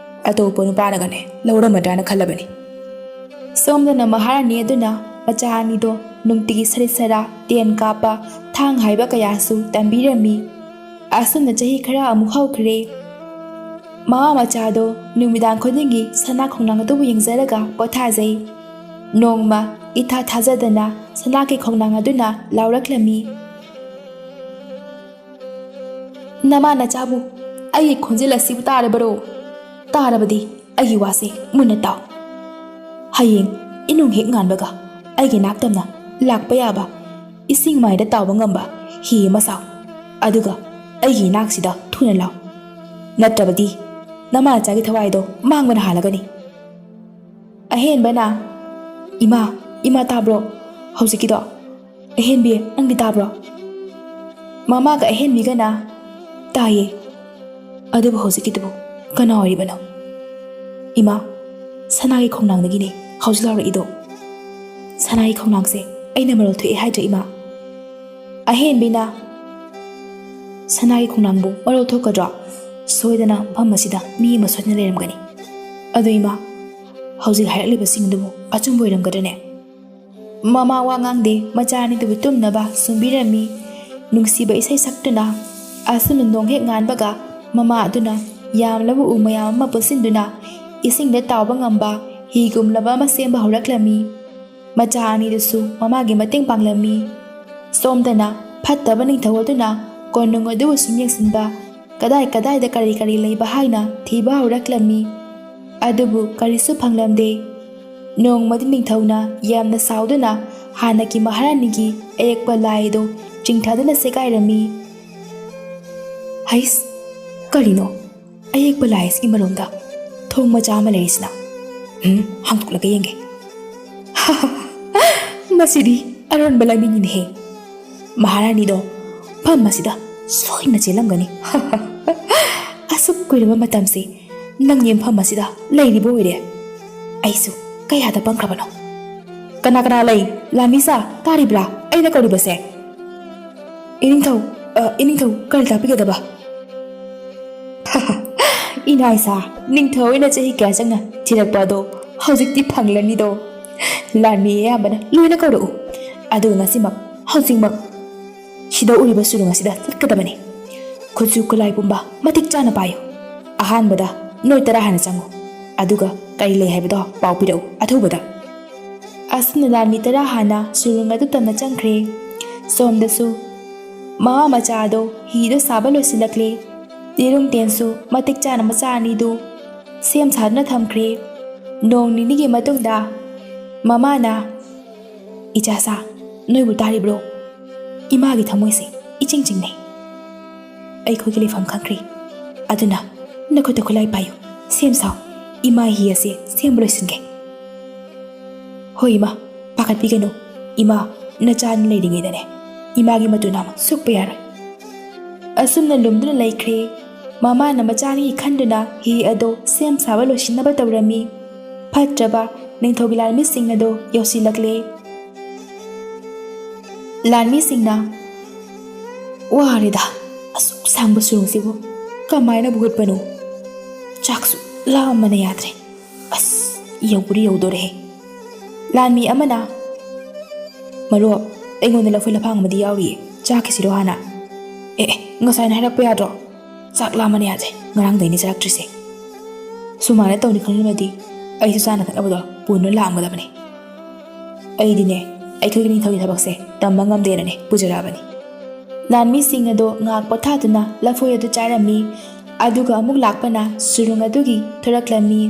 ꯑꯇꯣꯞꯄ ꯅꯨꯄꯥꯅꯒꯅꯦ ꯂꯧꯔꯝꯃꯗ꯭ꯔꯥꯅ ꯈꯜꯂꯕꯅꯤ꯫ ꯁꯣꯝꯗꯅ ꯃꯍꯥꯔꯥꯅꯤ ꯑꯗꯨꯅ ꯃꯆꯥ ꯑꯅꯤꯗꯣ ꯅꯨꯡꯇꯤꯒꯤ ꯁꯔꯤꯠ ꯁꯔꯥ, ꯇꯦꯟ ꯀꯥꯞꯄ, ꯊꯥꯡ ꯍꯥꯏꯕ ꯀꯌꯥꯁꯨ ꯇꯝꯕꯤꯔꯝꯃꯤ꯫ ꯑꯁꯨꯝꯅ ꯆꯍꯤ ꯈꯔ ꯑꯃꯨꯛ ꯍꯧꯈ꯭ꯔꯦ꯫ ꯃꯃꯥ ꯃꯆꯥꯗꯣ ꯅꯨꯃꯤꯗꯥꯡ ꯈꯨꯗꯤꯡꯒꯤ ꯁꯅꯥ ꯈꯣꯡꯅꯥꯡ ꯑꯗꯨꯕꯨ ꯌꯦꯡꯖꯔꯒ ꯄꯣꯊꯥꯖꯩ꯫ ꯅꯣꯡꯃ ꯏꯊꯥ ꯊꯥꯖꯗꯅ ꯁꯅꯥꯒꯤ ꯈꯣꯡꯅꯥꯡ ꯑꯗꯨꯅ ꯂꯥꯎꯔꯛꯂꯝꯃꯤ꯫ ꯅꯃꯥ ꯅꯆꯥꯕꯨ ꯑꯩꯒꯤ ꯈꯣꯟꯖꯦꯜ ꯑꯁꯤꯕꯨ ꯇꯥꯔꯕꯔꯣ? ꯇꯥꯔꯕꯗꯤ ꯑꯩꯒꯤ ꯋꯥꯁꯦ ꯃꯨꯟꯅ ꯇꯥꯎ꯫ ꯍꯌꯦꯡ ꯏꯅꯨꯡ ꯍꯦꯛ ꯉꯥꯟꯕꯒ ꯑꯩꯒꯤ ꯅꯥꯛꯇꯝꯅ ꯂꯥꯛꯄ ꯌꯥꯕ ꯏꯁꯤꯡ ꯃꯥꯏꯗ ꯇꯥꯎꯕ ꯉꯝꯕ ꯍꯤ ꯑꯃ ꯁꯥꯎ꯫ ꯑꯗꯨꯒ ꯑꯩꯒꯤ ꯏꯅꯥꯛꯁꯤꯗ ꯊꯨꯅ ꯂꯥꯎ꯫ ꯅꯠꯇ꯭ꯔꯕꯗꯤ ꯅꯃꯥ ꯅꯆꯥꯒꯤ ꯊꯋꯥꯏꯗꯣ ꯃꯥꯡꯕꯅ ꯍꯥꯜꯂꯒꯅꯤ꯫ ꯑꯍꯦꯟꯕꯅ, "ꯏꯃꯥ, ꯏꯃꯥ ꯇꯥꯕ꯭ꯔꯣ? ꯍꯧꯖꯤꯛꯀꯤꯗꯣ ꯑꯍꯦꯟꯕꯤ, ꯅꯪꯗꯤ ꯇꯥꯕ꯭ꯔꯣ?" ꯃꯃꯥꯒ ꯑꯍꯦꯟꯕꯤꯒꯅ, "ꯇꯥꯏꯌꯦ꯫ ꯑꯗꯨꯕꯨ ꯍꯧꯖꯤꯛꯀꯤꯗꯨꯕꯨ ꯀꯅꯥ ꯑꯣꯏꯔꯤꯕꯅꯣ?" "ꯏꯃꯥ, ꯁꯅꯥꯒꯤ ꯈꯣꯡꯅꯥꯡꯗꯒꯤꯅꯦ ꯍꯧꯖꯤꯛ ꯂꯥꯎꯔꯛꯏꯗꯣ꯫ ꯁꯅꯥꯒꯤ ꯈꯣꯡꯅꯥꯡꯁꯦ ꯑꯩꯅ ꯃꯔꯣꯜ ꯊꯣꯛꯑꯦ ꯍꯥꯏꯗ꯭ꯔ, ꯏꯃꯥ?" ꯑꯍꯦꯟꯕꯤꯅ, "ꯁꯅꯥꯒꯤ ꯈꯣꯡꯅꯥꯡꯕꯨ ꯃꯔꯣꯜ ꯊꯣꯛꯀꯗ꯭ꯔꯣ? ꯁꯣꯏꯗꯅ ꯃꯐꯝ ꯑꯁꯤꯗ ꯃꯤ ꯑꯃ ꯁꯣꯏꯗꯅ ꯂꯩꯔꯝꯒꯅꯤ꯫ ꯑꯗꯨ ꯏꯃꯥ, ꯍꯧꯖꯤꯛ ꯍꯥꯏꯔꯛꯂꯤꯕꯁꯤꯡ ꯑꯗꯨꯕꯨ ꯑꯆꯨꯝꯕ ꯑꯣꯏꯔꯝꯒꯗ꯭ꯔꯅꯦ?" ꯃꯃꯥ ꯋꯥ ꯉꯥꯡꯗꯦ, ꯃꯆꯥ ꯑꯅꯤꯗꯨꯕꯨ ꯇꯨꯝꯅꯕ ꯁꯨꯝꯕꯤꯔꯝꯃꯤ꯫ ꯅꯨꯡꯁꯤꯕ ꯏꯁꯩ ꯁꯛꯇꯨꯅ, ꯑꯁꯨꯝꯅ ꯅꯣꯡ ꯍꯦꯛ ꯉꯥꯟꯕꯒ ꯃꯃꯥ ꯑꯗꯨꯅ ꯌꯥꯝꯂꯕ ꯎ ꯃꯌꯥꯝ ꯑꯃ ꯄꯨꯟꯁꯤꯟꯗꯨꯅ ꯏꯁꯤꯡꯗ ꯇꯥꯎꯕ ꯉꯝꯕ ꯍꯤꯒꯨꯝꯂꯕ ꯑꯃ ꯁꯦꯝꯕ ꯍꯧꯔꯛꯂꯝꯃꯤ꯫ ꯃꯆꯥ ꯑꯅꯤꯗꯨꯁꯨ ꯃꯃꯥꯒꯤ ꯃꯇꯦꯡ ꯄꯥꯡꯂꯝꯃꯤ꯫ ꯁꯣꯝꯗꯅ ꯐꯠꯇꯕ ꯅꯤꯡꯊꯧ ꯑꯗꯨꯅ ꯀꯣꯅꯨꯡ ꯑꯗꯨꯕꯨ ꯁꯨꯝ ꯌꯦꯡꯁꯤꯟꯕ, ꯀꯗꯥꯏ ꯀꯗꯥꯏꯗ ꯀꯔꯤ ꯀꯔꯤ ꯂꯩꯕ ꯍꯥꯏꯅ ꯊꯤꯕ ꯍꯧꯔꯛꯂꯝꯃꯤ꯫ ꯑꯗꯨꯕꯨ ꯀꯔꯤꯁꯨ ꯐꯪꯂꯝꯗꯦ꯫ ꯅꯣꯡꯃꯗꯤ ꯅꯤꯡꯊꯧꯅ ꯌꯥꯝꯅ ꯁꯥꯎꯗꯨꯅ ꯍꯥꯟꯅꯒꯤ ꯃꯍꯥꯔꯥꯅꯤꯒꯤ ꯑꯌꯦꯛꯄ ꯂꯥꯏ ꯑꯗꯨ ꯆꯤꯡꯊꯗꯨꯅ ꯁꯦꯒꯥꯏꯔꯝꯃꯤ꯫ "ꯍꯩꯁ, ꯀꯔꯤꯅꯣ? ꯑꯌꯦꯛꯄ ꯂꯥꯏ ꯑꯁꯤꯒꯤ ꯃꯔꯨꯝꯗ ꯊꯣꯡ ꯃꯆꯥ ꯑꯃ ꯂꯩꯔꯤꯁꯤꯅ? ꯎꯝ, ꯍꯥꯡꯗꯣꯛꯂꯒ ꯌꯦꯡꯒꯦ꯫ ꯃꯁꯤꯗꯤ ꯑꯔꯣꯟꯕ ꯂꯥꯏꯃꯤꯅꯤꯅꯦꯍꯦ꯫ ꯃꯍꯥꯔꯥꯅꯤꯗꯣ ꯃꯐꯝ ꯑꯁꯤꯗ ꯁꯣꯏꯅ ꯆꯦꯜꯂꯝꯒꯅꯤ꯫ ꯑꯁꯨꯛ ꯀꯨꯏꯔꯕ ꯃꯇꯝꯁꯤ ꯅꯪ ꯌꯦꯡꯐꯝ ꯑꯁꯤꯗ ꯂꯩꯔꯤꯕ ꯑꯣꯏꯔꯦ꯫ ꯑꯩꯁꯨ ꯀꯌꯥꯗ ꯄꯪꯈ꯭ꯔꯕꯅꯣ!" "ꯀꯅꯥ ꯀꯅꯥ ꯂꯩ? ꯂꯥꯟꯃꯤꯁꯥ, ꯇꯥꯔꯤꯕ꯭ꯔꯥ ꯑꯩꯅ ꯀꯧꯔꯤꯕꯁꯦ?" "ꯏꯅꯤꯡꯊꯧ, ꯑ, ꯏꯅꯤꯡꯊꯧ, ꯀꯔꯤ ꯇꯥꯛꯄꯤꯒꯗꯕ?" "ꯏꯅꯥꯏꯁꯥ, ꯅꯤꯡꯊꯧ ꯑꯣꯏꯅ ꯆꯍꯤ ꯀꯌꯥ ꯆꯪꯅ ꯊꯤꯔꯛꯄ ꯑꯗꯣ ꯍꯧꯖꯤꯛꯇꯤ ꯐꯪꯂꯅꯤꯗꯣ꯫ ꯂꯥꯟꯃꯤ ꯑꯌꯥꯝꯕꯅ ꯂꯣꯏꯅ ꯀꯧꯔꯛꯎ, ꯑꯗꯨꯒ ꯉꯁꯤꯃꯛ, ꯍꯧꯖꯤꯛꯃꯛ ꯁꯤꯗ ꯎꯔꯤꯕ ꯁꯨꯔꯨꯡ ꯑꯁꯤꯗ ꯆꯠꯀꯗꯕꯅꯤ꯫ ꯈꯨꯠꯁꯨ ꯈꯨꯠꯂꯥꯏ ꯄꯨꯝꯕ ꯃꯇꯤꯛ ꯆꯥꯅ ꯄꯥꯏꯌꯨ꯫ ꯑꯍꯥꯟꯕꯗ ꯅꯣꯏ ꯇꯔꯥ ꯍꯥꯟꯅ ꯆꯪꯉꯨ, ꯑꯗꯨꯒ ꯀꯔꯤ ꯂꯩ ꯍꯥꯏꯕꯗꯣ ꯄꯥꯎ ꯄꯤꯔꯛꯎ ꯑꯊꯨꯕꯗ꯫" ꯑꯁꯨꯝꯅ ꯂꯥꯟꯃꯤ ꯇꯔꯥ ꯍꯥꯟꯅ ꯁꯨꯔꯨꯡ ꯑꯗꯨ ꯇꯝꯅ ꯆꯪꯈ꯭ꯔꯦ꯫ ꯁꯣꯝꯗꯁꯨ ꯃꯃꯥ ꯃꯆꯥꯗꯣ ꯍꯤꯗꯣ ꯁꯥꯕ ꯂꯣꯏꯁꯤꯜꯂꯛꯂꯦ꯫ ꯌꯦꯔꯨꯝ ꯇꯦꯟꯁꯨ ꯃꯇꯤꯛ ꯆꯥꯅ ꯃꯆꯥ ꯑꯅꯤꯗꯨ ꯁꯦꯝ ꯁꯥꯗꯨꯅ ꯊꯝꯈ꯭ꯔꯦ꯫ ꯅꯣꯡ ꯅꯤꯅꯤꯒꯤ ꯃꯇꯨꯡꯗ ꯃꯃꯥꯅ, "ꯏꯆꯥꯁꯥ, ꯅꯣꯏꯕꯨ ꯇꯥꯔꯤꯕ꯭ꯔꯣ? ꯏꯃꯥꯒꯤ ꯊꯃꯣꯏꯁꯦ ꯏꯆꯤꯡ ꯆꯤꯡꯅꯩ꯫ ꯑꯩꯈꯣꯏꯒꯤ ꯂꯩꯐꯝ ꯈꯪꯈ꯭ꯔꯦ꯫ ꯑꯗꯨꯅ ꯅꯈꯨꯠꯇ ꯈꯨꯠꯂꯥꯏ ꯄꯥꯏꯌꯨ, ꯁꯦꯝ ꯁꯥꯎ꯫ ꯏꯃꯥ ꯍꯤ ꯑꯁꯦ ꯁꯦꯝꯕ ꯂꯣꯏꯁꯤꯟꯒꯦ꯫" "ꯍꯣꯏ ꯏꯃꯥ, ꯄꯥꯈꯠꯄꯤꯒꯅꯨ꯫ ꯏꯃꯥ, ꯅꯆꯥꯅ ꯂꯩꯔꯤꯉꯩꯗꯅꯦ, ꯏꯃꯥꯒꯤ ꯃꯇꯨ ꯅꯥꯝ ꯁꯣꯛꯄ ꯌꯥꯔꯣꯏ꯫" ꯑꯁꯨꯝꯅ ꯂꯨꯝꯗꯨꯅ ꯂꯩꯈ꯭ꯔꯦ꯫ ꯃꯃꯥꯅ ꯃꯆꯥꯅꯤꯒꯤ ꯈꯟꯗꯨꯅ ꯍꯤ ꯑꯗꯣ ꯁꯦꯝ ꯁꯥꯕ ꯂꯣꯏꯁꯤꯟꯅꯕ ꯇꯧꯔꯝꯃꯤ꯫ ꯐꯠꯇ꯭ꯔꯕ ꯅꯤꯡꯊꯧꯒꯤ ꯂꯥꯟꯃꯤꯁꯤꯡ ꯑꯗꯣ ꯌꯧꯁꯤꯜꯂꯛꯂꯦ꯫ ꯂꯥꯟꯃꯤꯁꯤꯡꯅ, "ꯋꯥꯔꯦꯗ, ꯑꯁꯨꯛ ꯁꯥꯡꯕ ꯁꯨꯔꯨꯡꯁꯤꯕꯨ ꯀꯃꯥꯏꯅꯕꯨ ꯍꯨꯠꯄꯅꯣ? ꯆꯥꯛꯁꯨ ꯂꯥꯝꯕꯅ ꯌꯥꯗ꯭ꯔꯦ꯫ ꯑꯁ, ꯌꯧꯕꯨꯗꯤ ꯌꯧꯗꯣꯔꯦꯍꯦ꯫" ꯂꯥꯟꯃꯤ ꯑꯃꯅ, "ꯃꯔꯨꯞ, ꯑꯩꯉꯣꯟꯗ ꯂꯐꯣꯏ ꯂꯐꯥꯡ ꯑꯃꯗꯤ ꯌꯥꯎꯔꯤꯌꯦ, ꯆꯥꯈꯤꯁꯤꯔꯣ ꯍꯥꯟꯅ?" "ꯑꯦ, ꯑꯦ, ꯉꯁꯥꯏꯅ ꯍꯥꯏꯔꯛꯄ ꯌꯥꯗ꯭ꯔꯣ? ꯆꯥꯛ ꯂꯥꯝꯕꯅ ꯌꯥꯗ꯭ꯔꯦ, ꯉꯔꯥꯡꯗꯩꯅꯦ ꯆꯥꯔꯛꯇ꯭ꯔꯤꯁꯦ꯫" ꯁꯨꯃꯥꯏꯅ ꯇꯧꯅꯤ ꯈꯪꯂꯝꯃꯗꯤ ꯑꯩꯁꯨ ꯆꯥꯅ ꯊꯛꯅꯕꯗꯣ ꯄꯨꯅ ꯂꯥꯛꯑꯝꯒꯗꯕꯅꯤ꯫ ꯑꯩꯗꯤꯅꯦ, ꯑꯩꯈꯣꯏꯒꯤ ꯅꯤꯡꯊꯧꯒꯤ ꯊꯕꯛꯁꯦ ꯇꯝꯕ ꯉꯝꯗꯦꯅꯅꯦ ꯄꯨꯖꯔꯛꯑꯕꯅꯤ꯫ ꯂꯥꯟꯃꯤꯁꯤꯡ ꯑꯗꯣ ꯉꯥꯏꯍꯥꯛ ꯄꯣꯊꯥꯗꯨꯅ ꯂꯐꯣꯏ ꯑꯗꯨ ꯆꯥꯔꯝꯃꯤ꯫ ꯑꯗꯨꯒ ꯑꯃꯨꯛ ꯂꯥꯛꯄꯅ ꯁꯨꯔꯨꯡ ꯑꯗꯨꯒꯤ ꯊꯣꯔꯛꯂꯝꯃꯤ꯫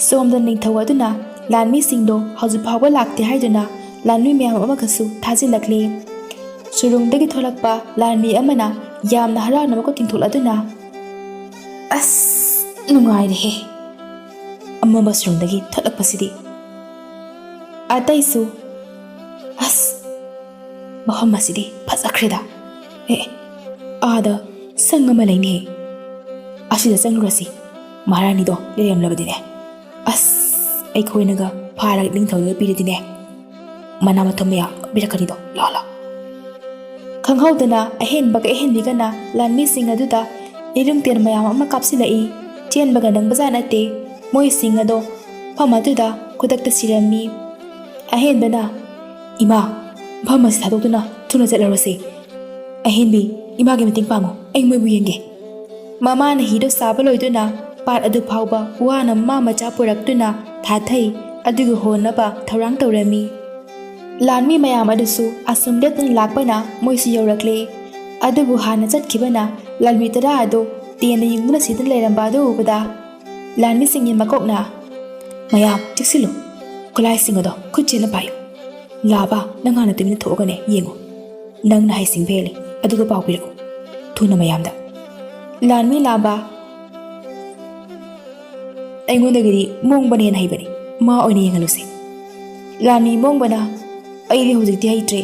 ꯁꯣꯝꯗ ꯅꯤꯡꯊꯧ ꯑꯗꯨꯅ ꯂꯥꯟꯃꯤꯁꯤꯡꯗꯣ ꯍꯧꯖꯤꯛ ꯐꯥꯎꯕ ꯂꯥꯛꯇꯦ ꯍꯥꯏꯗꯨꯅ ꯂꯥꯟꯃꯤ ꯃꯌꯥꯝ ꯑꯃꯒꯁꯨ ꯊꯥꯖꯤꯜꯂꯛꯂꯤ꯫ ꯁꯨꯔꯨꯡꯗꯒꯤ ꯊꯣꯛꯂꯛꯄ ꯂꯥꯟꯃꯤ ꯑꯃꯅ ꯌꯥꯝꯅ ꯍꯔꯥꯎꯅ ꯃꯈꯨꯠ ꯇꯤꯡꯊꯣꯛꯂꯗꯨꯅ, "ꯑꯁ, ꯅꯨꯡꯉꯥꯏꯔꯦꯍꯦ, ꯑꯃꯝꯕ ꯁꯨꯔꯨꯡꯗꯒꯤ ꯊꯣꯛꯂꯛꯄꯁꯤꯗꯤ꯫" ꯑꯇꯩꯁꯨ, "ꯑꯁ, ꯃꯐꯝ ꯑꯁꯤꯗꯤ ꯐꯖꯈ꯭ꯔꯦꯗ꯫ ꯑꯦ, ꯑꯥꯗ ꯁꯪ ꯑꯃ ꯂꯩꯅꯦ꯫ ꯑꯁꯤꯗ ꯆꯪꯂꯨꯔꯁꯤ꯫ ꯃꯍꯥꯔꯥꯅꯤꯗꯣ ꯂꯩꯔꯝꯂꯕꯗꯤꯅꯦ, ꯑꯁ, ꯑꯩꯈꯣꯏꯅꯒ ꯐꯥꯔꯒ ꯅꯤꯡꯊꯧꯗꯨꯗ ꯄꯤꯔꯗꯤꯅꯦ, ꯃꯅꯥ ꯃꯊꯨꯝ ꯃꯌꯥꯝ ꯄꯤꯔꯛꯀꯅꯤꯗꯣ꯫ ꯂꯥꯛꯑꯣ, ꯂꯥꯛꯑꯣ꯫" ꯈꯪꯍꯧꯗꯅ ꯑꯍꯦꯟꯕꯒ ꯑꯍꯦꯟꯕꯤꯒꯅ ꯂꯥꯟꯃꯤꯁꯤꯡ ꯑꯗꯨꯗ ꯏꯔꯨꯝꯇꯦꯟ ꯃꯌꯥꯝ ꯑꯃ ꯀꯥꯞꯁꯤꯜꯂꯛꯏ꯫ ꯆꯦꯟꯕꯒ ꯅꯪꯕꯖꯥꯠ ꯅꯠꯇꯦ꯫ ꯃꯣꯏꯁꯤꯡ ꯑꯗꯣ ꯃꯐꯝ ꯑꯗꯨꯗ ꯈꯨꯗꯛꯇ ꯁꯤꯔꯝꯃꯤ꯫ ꯑꯍꯦꯟꯕꯅ, "ꯏꯃꯥ, ꯃꯐꯝ ꯑꯁꯤ ꯊꯥꯗꯣꯛꯇꯨꯅ ꯊꯨꯅ ꯆꯠꯂꯔꯣꯁꯦ꯫ ꯑꯍꯦꯟꯕꯤ, ꯏꯃꯥꯒꯤ ꯃꯇꯦꯡ ꯄꯥꯡꯉꯨ, ꯑꯩ ꯃꯣꯏꯕꯨ ꯌꯦꯡꯒꯦ꯫" ꯃꯃꯥꯅ ꯍꯤꯗꯣ ꯁꯥꯕ ꯂꯣꯏꯗꯨꯅ ꯄꯥꯠ ꯑꯗꯨ ꯐꯥꯎꯕ ꯋꯥꯅ ꯃꯃꯥ ꯃꯆꯥ ꯄꯨꯔꯛꯇꯨꯅ ꯊꯥꯊꯩ꯫ ꯑꯗꯨꯒ ꯍꯣꯟꯅꯕ ꯊꯧꯔꯥꯡ ꯇꯧꯔꯝꯃꯤ꯫ ꯂꯥꯟꯃꯤ ꯃꯌꯥꯝ ꯑꯗꯨꯁꯨ ꯑꯁꯨꯝ ꯂꯦꯞꯇꯅ ꯂꯥꯛꯄꯅ ꯃꯣꯏꯁꯨ ꯌꯧꯔꯛꯂꯦ꯫ ꯑꯗꯨꯕꯨ ꯍꯥꯟꯅ ꯆꯠꯈꯤꯕꯅ ꯂꯥꯟꯃꯤ ꯇꯔꯥ ꯑꯗꯨ ꯇꯦꯟꯅ ꯌꯨꯡꯗꯨꯅ ꯁꯤꯗꯨꯅ ꯂꯩꯔꯝꯕ ꯑꯗꯨ ꯎꯕꯗ, ꯂꯥꯟꯃꯤꯁꯤꯡꯒꯤ ꯃꯀꯣꯛꯅ, "ꯃꯌꯥꯝ ꯆꯦꯛꯁꯤꯜꯂꯨ, ꯈꯨꯠꯂꯥꯏꯁꯤꯡ ꯑꯗꯣ ꯈꯨꯠ ꯆꯦꯠꯅ ꯄꯥꯏꯌꯨ꯫ ꯂꯥꯕ, ꯅꯪ ꯍꯥꯟꯅ ꯇꯨꯃꯤꯟꯅ ꯊꯣꯛꯑꯒꯅꯦ ꯌꯦꯡꯉꯨ꯫ ꯅꯪꯅ ꯍꯩꯁꯤꯡꯕ ꯍꯦꯜꯂꯤ, ꯑꯗꯨꯒ ꯄꯥꯎ ꯄꯤꯔꯛꯎ ꯊꯨꯅ ꯃꯌꯥꯝꯗ꯫" ꯂꯥꯟꯃꯤ ꯂꯥꯕ, ꯑꯩꯉꯣꯟꯗꯒꯤꯗꯤ ꯃꯣꯡꯕꯅ ꯍꯦꯟꯅ ꯍꯩꯕꯅꯤ, ꯃꯥ ꯑꯣꯏꯅ ꯌꯦꯡꯍꯜꯂꯨꯁꯦ꯫ ꯂꯥꯟꯃꯤ ꯃꯣꯡꯕꯅ, "ꯑꯩꯗꯤ ꯍꯧꯖꯤꯛꯇꯤ ꯍꯩꯇ꯭ꯔꯦ,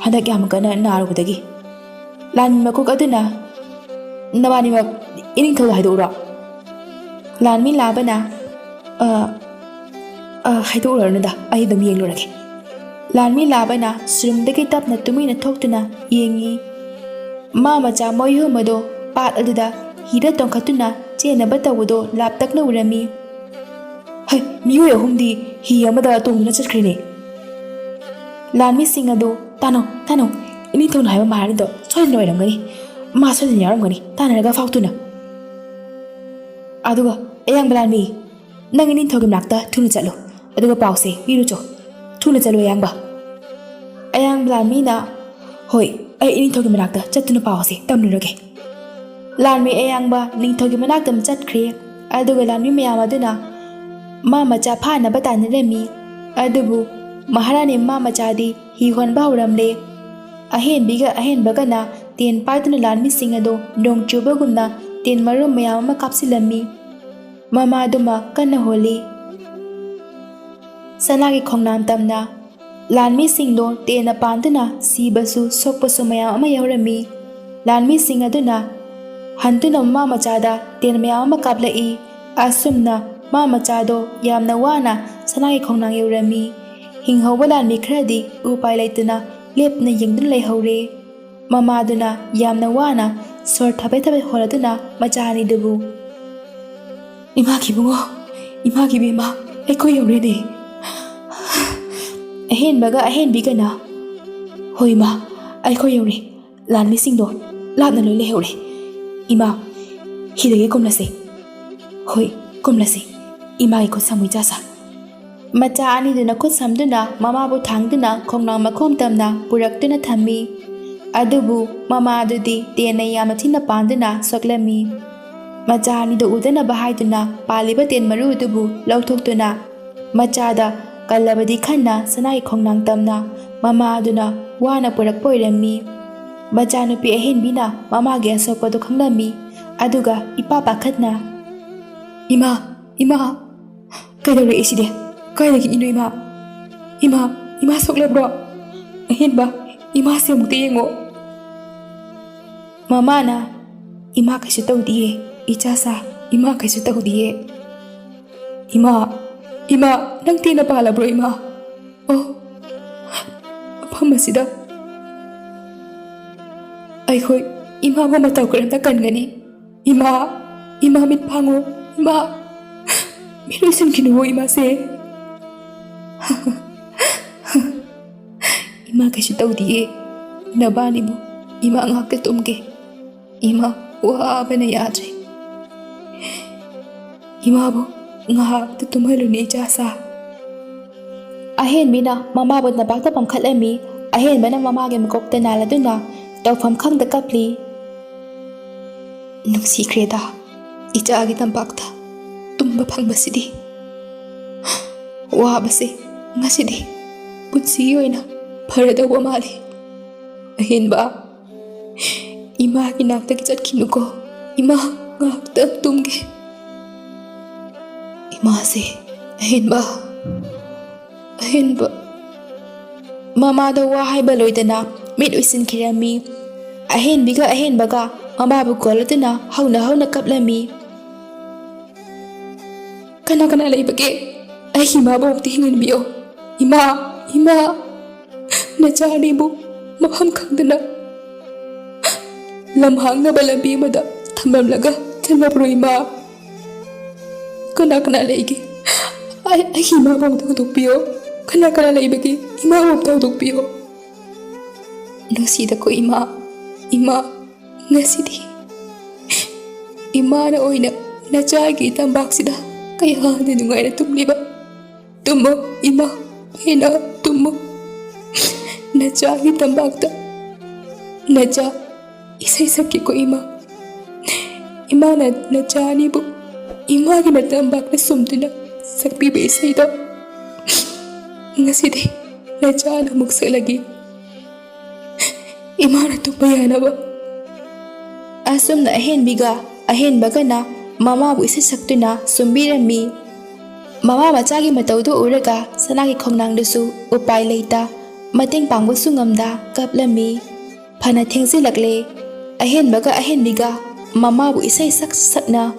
ꯍꯟꯗꯛ ꯌꯥꯝ ꯀꯟꯅ ꯅꯥꯔꯨꯕꯗꯒꯤ꯫" ꯂꯥꯟꯃꯤ ꯃꯀꯣꯛ ꯑꯗꯨꯅ, "ꯅꯕꯥꯅꯤꯃꯛ ꯏꯅꯤꯡꯊꯧꯗ ꯍꯥꯏꯗꯣꯛꯎꯔꯣ꯫" ꯂꯥꯟꯃꯤ ꯂꯥꯕꯅ, "ꯑ, ꯑ, ꯍꯥꯏꯗꯣꯛꯎꯔꯅꯨꯗ, ꯑꯩ ꯑꯗꯨꯝ ꯌꯦꯡꯂꯨꯔꯒꯦ꯫" ꯂꯥꯟꯃꯤ ꯂꯥꯕꯅ ꯁꯨꯔꯨꯡꯗꯒꯤ ꯇꯞꯅ ꯇꯨꯃꯤꯟꯅ ꯊꯣꯛꯇꯨꯅ ꯌꯦꯡꯉꯤ꯫ ꯃꯥ ꯃꯆꯥ ꯃꯣꯏ ꯑꯍꯨꯝ ꯑꯗꯣ ꯄꯥꯠ ꯑꯗꯨꯗ ꯍꯤꯗ ꯇꯣꯡꯈꯠꯇꯨꯅ ꯆꯦꯟꯅꯕ ꯇꯧꯕꯗꯣ ꯂꯥꯞꯇꯛꯅ ꯎꯔꯝꯃꯤ꯫ "ꯍꯩ, ꯃꯤꯑꯣꯏ ꯑꯍꯨꯝꯗꯤ ꯍꯤ ꯑꯃꯗ ꯇꯣꯡꯗꯨꯅ ꯆꯠꯈ꯭ꯔꯦꯅꯦ꯫" ꯂꯥꯟꯃꯤꯁꯤꯡ ꯑꯗꯨ, "ꯇꯥꯅꯧ, ꯇꯥꯅꯧ, ꯏꯅꯤꯡꯊꯧꯅ ꯍꯥꯏꯕ ꯃꯍꯥꯔꯥꯅꯤꯗꯣ ꯁꯣꯏꯗꯅ ꯑꯣꯏꯔꯝꯒꯅꯤ꯫ ꯃꯥ ꯁꯣꯏꯗꯅ ꯌꯥꯎꯔꯝꯒꯅꯤ, ꯇꯥꯟꯅꯔꯒ ꯐꯥꯎ ꯊꯨꯅ꯫" ꯑꯗꯨꯒ, "ꯑꯌꯥꯡꯕ ꯂꯥꯟꯃꯤ, ꯅꯪ ꯏꯅꯤꯡꯊꯧꯒꯤ ꯃꯅꯥꯛꯇ ꯊꯨꯅ ꯆꯠꯂꯨ, ꯑꯗꯨꯒ ꯄꯥꯎꯁꯦ ꯄꯤꯔꯨꯆꯣ꯫ ꯊꯨꯅ ꯆꯠꯂꯨ, ꯑꯌꯥꯡꯕ꯫" ꯑꯌꯥꯡꯕ ꯂꯥꯟꯃꯤꯅ, "ꯍꯣꯏ, ꯑꯩ ꯏꯅꯤꯡꯊꯧꯒꯤ ꯃꯅꯥꯛꯇ ꯆꯠꯇꯨꯅ ꯄꯥꯎꯁꯦ ꯇꯝꯂꯨꯔꯒꯦ꯫" ꯂꯥꯟꯃꯤ ꯑꯌꯥꯡꯕ ꯅꯤꯡꯊꯧꯒꯤ ꯃꯅꯥꯛꯇ ꯑꯃꯨꯛ ꯆꯠꯈ꯭ꯔꯦ꯫ ꯑꯗꯨꯒ ꯂꯥꯟꯃꯤ ꯃꯌꯥꯝ ꯑꯗꯨꯅ ꯃꯥ ꯃꯆꯥ ꯐꯥꯅꯕ ꯇꯥꯟꯅꯔꯝꯃꯤ꯫ ꯑꯗꯨꯕꯨ ꯃꯍꯥꯔꯥꯅꯤ ꯃꯥ ꯃꯆꯥꯗꯤ ꯍꯤ ꯍꯣꯟꯕ ꯍꯧꯔꯝꯂꯦ꯫ ꯑꯍꯦꯟꯕꯤꯒ ꯑꯍꯦꯟꯕꯒꯅ ꯇꯦꯟ ꯄꯥꯏꯗꯨꯅ ꯂꯥꯟꯃꯤꯁꯤꯡ ꯑꯗꯨ ꯅꯣꯡ ꯆꯨꯕꯒꯨꯝꯅ ꯇꯦꯟ ꯃꯔꯨꯝ ꯃꯌꯥꯝ ꯑꯃ ꯀꯥꯞꯁꯤꯜꯂꯝꯃꯤ꯫ ꯃꯃꯥꯗꯨꯃ ꯀꯟꯅ ꯍꯣꯜꯂꯤ꯫ ꯁꯅꯥꯒꯤ ꯈꯣꯡꯅꯥꯡ ꯇꯝꯅ ꯂꯥꯟꯃꯤꯁꯤꯡꯗꯣ ꯇꯦꯟꯅ ꯄꯥꯟꯗꯨꯅ ꯁꯤꯕꯁꯨ ꯁꯣꯛꯄꯁꯨ ꯃꯌꯥꯝ ꯑꯃ ꯌꯥꯎꯔꯝꯃꯤ꯫ ꯂꯥꯟꯃꯤꯁꯤꯡ ꯑꯗꯨꯅ ꯍꯟꯗꯨꯅ ꯃꯃꯥ ꯃꯆꯥꯗ ꯇꯦꯟ ꯃꯌꯥꯝ ꯑꯃ ꯀꯥꯞꯂꯛꯏ꯫ ꯑꯁꯨꯝꯅ ꯃꯥ ꯃꯆꯥꯗꯣ ꯌꯥꯝꯅ ꯋꯥꯅ ꯁꯅꯥꯒꯤ ꯈꯣꯡꯅꯥꯡ ꯌꯧꯔꯝꯃꯤ꯫ ꯍꯤꯡꯍꯧꯕ ꯂꯥꯟꯃꯤ ꯈꯔꯗꯤ ꯎꯄꯥꯏ ꯂꯩꯇꯅ ꯂꯦꯞꯇꯨꯅ ꯌꯦꯡꯗꯨꯅ ꯂꯩꯍꯧꯔꯦ꯫ ꯃꯃꯥꯗꯨꯅ ꯌꯥꯝꯅ ꯋꯥꯅ ꯁꯣꯔ ꯊꯕꯦꯠ ꯊꯕꯦꯠ ꯍꯣꯜꯂꯗꯨꯅ ꯃꯆꯥ ꯑꯅꯤꯗꯨꯕꯨ, "ꯏꯃꯥꯒꯤ ꯏꯕꯨꯡꯉꯣ, ꯏꯃꯥꯒꯤ ꯏꯕꯦꯝꯃ, ꯑꯩꯈꯣꯏ ꯌꯧꯔꯦꯅꯦ꯫" ꯑꯍꯦꯟꯕꯒ ꯑꯍꯦꯟꯕꯤꯒꯅ, "ꯍꯣꯏ ꯏꯃꯥ, ꯑꯩꯈꯣꯏ ꯌꯧꯔꯦ꯫ ꯂꯥꯟꯃꯤꯁꯤꯡꯗꯣ ꯂꯥꯞꯅ ꯂꯣꯏ ꯂꯩꯍꯧꯔꯦ꯫ ꯏꯃꯥ, ꯍꯤꯗꯒꯤ ꯀꯨꯝꯂꯁꯦ꯫" "ꯍꯣꯏ, ꯀꯨꯝꯂꯁꯤ꯫ ꯏꯃꯥꯒꯤ ꯈꯨꯠ ꯁꯥꯃꯨꯏ ꯆꯥꯁ" ꯃꯆꯥ ꯑꯅꯤꯗꯨꯅ ꯈꯨꯠ ꯁꯝꯗꯨꯅ ꯃꯃꯥꯕꯨ ꯊꯥꯡꯗꯨꯅ ꯈꯣꯡꯅꯥꯡ ꯃꯈꯣꯡ ꯇꯝꯅ ꯄꯨꯔꯛꯇꯨꯅ ꯊꯝꯃꯤ꯫ ꯑꯗꯨꯕꯨ ꯃꯃꯥꯗꯨꯗꯤ ꯇꯦꯟꯅ ꯌꯥꯝꯅ ꯊꯤꯅ ꯄꯥꯟꯗꯨꯅ ꯁꯣꯛꯂꯝꯃꯤ꯫ ꯃꯆꯥ ꯑꯅꯤꯗꯨ ꯎꯗꯅꯕ ꯍꯥꯏꯗꯨꯅ ꯄꯥꯜꯂꯤꯕ ꯇꯦꯟ ꯃꯔꯨ ꯑꯗꯨꯕꯨ ꯂꯧꯊꯣꯛꯇꯨꯅ ꯃꯆꯥꯗ ꯀꯜꯂꯕꯗꯤ ꯈꯟꯅ ꯁꯅꯥꯒꯤ ꯈꯣꯡꯅꯥꯡ ꯇꯝꯅ ꯃꯃꯥ ꯑꯗꯨꯅ ꯋꯥꯅ ꯄꯨꯔꯛꯄ ꯑꯣꯏꯔꯝꯃꯤ꯫ ꯃꯆꯥꯅꯨꯄꯤ ꯑꯍꯦꯟꯕꯤꯅ ꯃꯃꯥꯒꯤ ꯑꯁꯣꯛꯄꯗꯨ ꯈꯪꯂꯝꯃꯤ꯫ ꯑꯗꯨꯒ ꯏꯄꯥ ꯄꯥꯈꯠꯅ, "ꯏꯃꯥ, ꯏꯃꯥ, ꯀꯩꯗꯧꯔꯛꯏ ꯁꯤꯗꯤ? ꯀꯥꯏꯗꯒꯤꯅꯣ ꯏꯃꯥ? ꯏꯃꯥ, ꯏꯃꯥ ꯁꯣꯛꯂꯕ꯭ꯔꯣ? ꯑꯍꯦꯟꯕ, ꯏꯃꯥꯁꯦ ꯑꯃꯨꯛꯇ ꯌꯦꯡꯉꯣ꯫" ꯃꯃꯥꯅ, "ꯏꯃꯥ ꯀꯩꯁꯨ ꯇꯧꯗꯤꯌꯦ, ꯏꯆꯥꯁꯥ, ꯏꯃꯥ ꯀꯩꯁꯨ ꯇꯧꯗꯤꯌꯦ꯫" "ꯏꯃꯥ, ꯏꯃꯥ, ꯅꯪ ꯇꯦꯟꯅ ꯄꯥꯜꯂꯕ꯭ꯔꯣ ꯏꯃꯥ? ꯑꯣ, ꯃꯐꯝ ꯑꯁꯤꯗ ꯑꯩꯈꯣꯏ ꯏꯃꯥꯕꯨ ꯃꯇꯧ ꯀꯔꯝꯅ ꯀꯟꯒꯅꯤ? ꯏꯃꯥ, ꯏꯃꯥ ꯃꯤꯠ ꯄꯥꯡꯉꯣ, ꯏꯃꯥ, ꯃꯤꯠ ꯎꯏꯁꯤꯟꯈꯤꯅꯨꯋꯣ ꯏꯃꯥꯁꯦ꯫" "ꯏꯃꯥ ꯀꯩꯁꯨ ꯇꯧꯗꯤꯌꯦ, ꯅꯕꯥꯅꯤꯕꯨ ꯏꯃꯥ ꯉꯥꯛꯇ ꯇꯨꯝꯒꯦ꯫ ꯏꯃꯥ ꯋꯥꯕꯅ ꯌꯥꯗ꯭ꯔꯦ꯫ ꯏꯃꯥꯕꯨ ꯉꯥꯏꯍꯥꯛꯇ ꯇꯨꯝꯍꯜꯂꯨꯅꯦ ꯏꯆꯥꯁꯥ꯫" ꯑꯍꯦꯟꯕꯤꯅ ꯃꯃꯥꯕꯨ ꯇꯝꯄꯥꯛꯇ ꯄꯝꯈꯠꯂꯝꯃꯤ꯫ ꯑꯍꯦꯟꯕꯅ ꯃꯃꯥꯒꯤ ꯃꯀꯣꯛꯇ ꯅꯥꯜꯂꯗꯨꯅ ꯇꯧꯐꯝ ꯈꯪꯗ ꯀꯞꯂꯤ꯫ "ꯅꯨꯡꯁꯤꯈ꯭ꯔꯦꯗ, ꯏꯆꯥꯒꯤ ꯇꯝꯄꯥꯛꯇ ꯇꯨꯝꯕ ꯐꯪꯕꯁꯤꯗꯤ꯫ ꯋꯥꯕꯁꯦ ꯉꯁꯤꯗꯤ ꯄꯨꯟꯁꯤꯒꯤ ꯑꯣꯏꯅ ꯐꯔꯗꯧꯕ ꯃꯥꯜꯂꯤ꯫ ꯑꯍꯦꯟꯕ, ꯏꯃꯥꯒꯤ ꯅꯥꯛꯇꯒꯤ ꯆꯠꯈꯤꯅꯨꯀꯣ꯫ ꯏꯃꯥ ꯉꯥꯏꯍꯥꯛꯇꯪ ꯇꯨꯝꯒꯦ꯫" "ꯏꯃꯥꯁꯦ, ꯑꯍꯦꯟꯕ, ꯑꯍꯦꯟꯕ꯫" ꯃꯃꯥꯗꯣ ꯋꯥ ꯍꯥꯏꯕ ꯂꯣꯏꯗꯅ ꯃꯤꯠ ꯎꯏꯁꯤꯟꯈꯤꯔꯝꯃꯤ꯫ ꯑꯍꯦꯟꯕꯤꯒ ꯑꯍꯦꯟꯕꯒ ꯃꯃꯥꯕꯨ ꯀꯣꯜꯂꯗꯨꯅ ꯍꯧꯅ ꯍꯧꯅ ꯀꯞꯂꯝꯃꯤ꯫ "ꯀꯅꯥ ꯀꯅꯥ ꯂꯩꯕꯒꯦ? ꯑꯩꯒꯤ ꯏꯃꯥꯕꯨ ꯑꯃꯨꯛꯇ ꯍꯤꯡꯍꯟꯕꯤꯌꯣ꯫ ꯏꯃꯥ, ꯏꯃꯥ, ꯅꯆꯥ ꯑꯅꯤꯕꯨ ꯃꯐꯝ ꯈꯪꯗꯅ ꯂꯝꯍꯥꯡꯅꯕ ꯂꯝꯕꯤ ꯑꯃꯗ ꯊꯝꯂꯝꯂꯒ ꯆꯠꯂꯕ꯭ꯔꯣ ꯏꯃꯥ? ꯀꯅꯥ ꯀꯅꯥ ꯂꯩꯒꯦ? ꯑꯩ, ꯑꯩꯒꯤ ꯏꯃꯥꯕꯨ ꯑꯃꯨꯛꯇ ꯍꯧꯗꯣꯛꯄꯤꯌꯣ꯫ ꯀꯅꯥ ꯀꯅꯥ ꯂꯩꯕꯒꯦ? ꯏꯃꯥꯕꯨ ꯑꯃꯨꯛꯇ ꯍꯧꯗꯣꯛꯄꯤꯌꯣ꯫" "ꯅꯨꯡꯁꯤꯗꯀꯣ ꯏꯃꯥ, ꯏꯃꯥ, ꯉꯁꯤꯗꯤ ꯏꯃꯥꯅ ꯑꯣꯏꯅ ꯅꯆꯥꯒꯤ ꯇꯝꯄꯥꯛꯁꯤꯗ ꯀꯌꯥꯗ ꯅꯨꯡꯉꯥꯏꯅ ꯇꯨꯝꯂꯤꯕ꯫ ꯇꯨꯝꯃꯣ ꯏꯃꯥ, ꯄꯦꯟꯅ ꯇꯨꯝꯃꯣ꯫ ꯅꯆꯥꯒꯤ ꯇꯝꯄꯥꯛꯇ ꯅꯆꯥ ꯏꯁꯩ ꯁꯛꯈꯤꯀꯣ ꯏꯃꯥ꯫ ꯏꯃꯥꯅ ꯅꯆꯥ ꯑꯅꯤꯕꯨ ꯏꯃꯥꯒꯤ ꯅꯇꯝꯕꯥꯛꯅ ꯁꯨꯝꯗꯨꯅ ꯁꯛꯄꯤꯕ ꯏꯁꯩꯗꯣ ꯉꯁꯤꯗꯤ ꯅꯆꯥꯅ ꯑꯃꯨꯛ ꯁꯛꯂꯒꯦ, ꯏꯃꯥꯅ ꯇꯨꯝꯕ ꯌꯥꯅꯕ꯫ ꯑꯁꯨꯝꯅ ꯑꯍꯦꯟꯕꯤꯒ ꯑꯍꯦꯟꯕꯒꯅ ꯃꯃꯥꯕꯨ ꯏꯁꯩ ꯁꯛꯇꯨꯅ ꯁꯨꯝꯕꯤꯔꯝꯃꯤ꯫ ꯃꯃꯥ ꯃꯆꯥꯒꯤ ꯃꯇꯧꯗꯨ ꯎꯔꯒ ꯁꯅꯥꯒꯤ ꯈꯣꯡꯅꯥꯡꯗꯨꯁꯨ ꯎꯄꯥꯏ ꯂꯩꯇ, ꯃꯇꯦꯡ ꯄꯥꯡꯕꯁꯨ ꯉꯝꯗ ꯀꯞꯂꯝꯃꯤ꯫ ꯐꯅ ꯊꯦꯡꯖꯤꯜꯂꯛꯂꯦ꯫ ꯑꯍꯦꯟꯕꯒ ꯑꯍꯦꯟꯕꯤꯒ ꯃꯃꯥꯕꯨ ꯏꯁꯩ ꯁꯛ ꯁꯛꯅ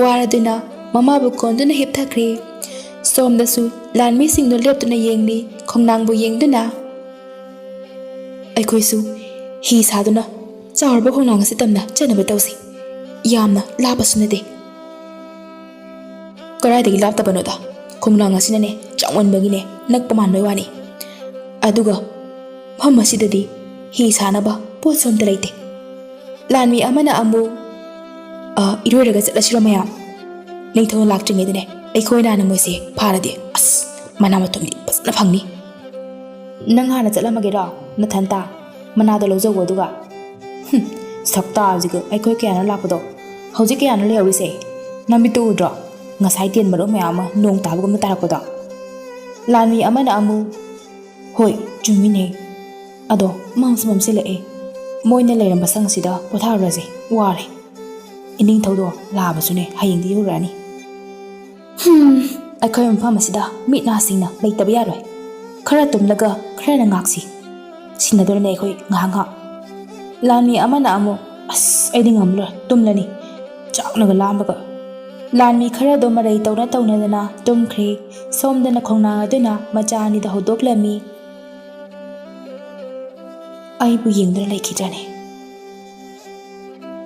ꯋꯥꯔꯗꯨꯅ ꯃꯃꯥꯕꯨ ꯀꯣꯟꯗꯨꯅ ꯍꯤꯞꯊꯈ꯭ꯔꯦ꯫ ꯁꯣꯝꯗꯁꯨ ꯂꯥꯟꯃꯤꯁꯤꯡꯗꯨ ꯂꯦꯞꯇꯨꯅ ꯌꯦꯡꯂꯤ, ꯈꯣꯡꯅꯥꯡꯕꯨ ꯌꯦꯡꯗꯨꯅ꯫ ꯑꯩꯈꯣꯏꯁꯨ ꯍꯤ ꯁꯥꯗꯨꯅ ꯆꯥꯎꯔꯕ ꯈꯣꯡꯅꯥꯡ ꯑꯁꯤ ꯇꯝꯅ ꯆꯠꯅꯕ ꯇꯧꯁꯤ꯫ ꯌꯥꯝꯅ ꯂꯥꯞꯄꯁꯨ ꯅꯠꯇꯦ꯫ ꯀꯗꯥꯏꯗꯒꯤ ꯂꯥꯞꯇꯕꯅꯣꯗ? ꯈꯣꯡꯅꯥꯡ ꯑꯁꯤꯅꯅꯦ ꯆꯥꯎꯃꯟꯕꯒꯤꯅꯦ ꯅꯛꯄ ꯃꯥꯟꯕꯩ ꯋꯥꯅꯤ꯫ ꯑꯗꯨꯒ ꯃꯐꯝ ꯑꯁꯤꯗꯗꯤ ꯍꯤ ꯁꯥꯅꯕ ꯄꯣꯠꯁꯨ ꯑꯝꯇ ꯂꯩꯇꯦ꯫ ꯂꯥꯟꯃꯤ ꯑꯃꯅ ꯑꯃꯨꯛ, "ꯑ, ꯏꯔꯣꯏꯔꯒ ꯆꯠꯂꯁꯤꯔꯣ ꯃꯌꯥꯝ? ꯅꯤꯡꯊꯧꯅ ꯂꯥꯛꯇ꯭ꯔꯤꯉꯩꯗꯅꯦ ꯑꯩꯈꯣꯏꯅ ꯍꯥꯟꯅ ꯃꯣꯏꯁꯦ ꯐꯥꯔꯗꯤ, ꯑꯁ, ꯃꯅꯥ ꯃꯊꯨꯝꯗꯤ ꯐꯖꯅ ꯐꯪꯅꯤ꯫ ꯅꯪ ꯍꯥꯟꯅ ꯆꯠꯂꯝꯃꯒꯦꯔꯣ ꯅꯊꯟꯇ? ꯃꯅꯥꯗꯣ ꯂꯧꯖꯧꯋꯣ ꯑꯗꯨꯒ꯫" "ꯍꯨꯝ, ꯁꯛꯇꯥꯁꯤꯒ ꯑꯩꯈꯣꯏ ꯀꯌꯥꯅꯣ ꯂꯥꯛꯄꯗꯣ? ꯍꯧꯖꯤꯛ ꯀꯌꯥꯅꯣ ꯂꯩꯍꯧꯔꯤꯁꯦ? ꯅꯃꯤꯠꯇꯨ ꯎꯗ꯭ꯔꯣ? ꯉꯁꯥꯏ ꯇꯦꯟ ꯃꯔꯨꯞ ꯃꯌꯥꯝ ꯑꯃ ꯅꯣꯡ ꯇꯥꯕꯒꯨꯝꯅ ꯇꯥꯔꯛꯄꯗꯣ?" ꯂꯥꯟꯃꯤ ꯑꯃꯅ ꯑꯃꯨꯛ, "ꯍꯣꯏ, ꯆꯨꯝꯃꯤꯅꯦ꯫ ꯑꯗꯣ ꯃꯝꯁꯨ ꯃꯝꯁꯤꯜꯂꯛꯑꯦ꯫ ꯃꯣꯏꯅ ꯂꯩꯔꯝꯕ ꯁꯪꯁꯤꯗ ꯄꯣꯊꯥꯔꯨꯔꯁꯦ, ꯋꯥꯔꯦ꯫ ꯏꯅꯤꯡꯊꯧꯗꯣ ꯂꯥꯕꯁꯨꯅꯦ ꯍꯌꯦꯡꯗꯤ ꯌꯧꯔꯛꯑꯅꯤ꯫ ꯍꯝ, ꯑꯩꯈꯣꯏ ꯃꯐꯝ ꯑꯁꯤꯗ ꯃꯤꯠ ꯅꯥ ꯁꯤꯡꯅ ꯂꯩꯇꯕ ꯌꯥꯔꯣꯏ꯫ ꯈꯔ ꯇꯨꯝꯂꯒ ꯈꯔꯅ ꯉꯥꯛꯁꯤ꯫ ꯁꯤꯟꯅꯗꯣꯔꯅꯦ ꯑꯩꯈꯣꯏ ꯉꯥꯏꯍꯥꯛ ꯉꯥꯏꯍꯥꯛ꯫" ꯂꯥꯟꯃꯤ ꯑꯃꯅ ꯑꯃꯨꯛ, "ꯑꯁ, ꯑꯩꯗꯤ ꯉꯝꯂꯣꯏ, ꯇꯨꯝꯂꯅꯤ꯫ ꯆꯥꯛꯅꯒ ꯂꯥꯝꯕꯒ꯫" ꯂꯥꯟꯃꯤ ꯈꯔꯗꯣ ꯃꯔꯩ ꯇꯧꯅ ꯇꯧꯅꯗꯅ ꯇꯨꯝꯈ꯭ꯔꯦ꯫ ꯁꯣꯝꯗꯅ ꯈꯣꯡꯅꯥꯡ ꯑꯗꯨꯅ ꯃꯆꯥ ꯑꯅꯤꯗ ꯍꯧꯗꯣꯛꯂꯝꯃꯤ꯫ ꯑꯩꯕꯨ ꯌꯦꯡꯗꯨꯅ ꯂꯩꯈꯤꯗ꯭ꯔꯅꯦ?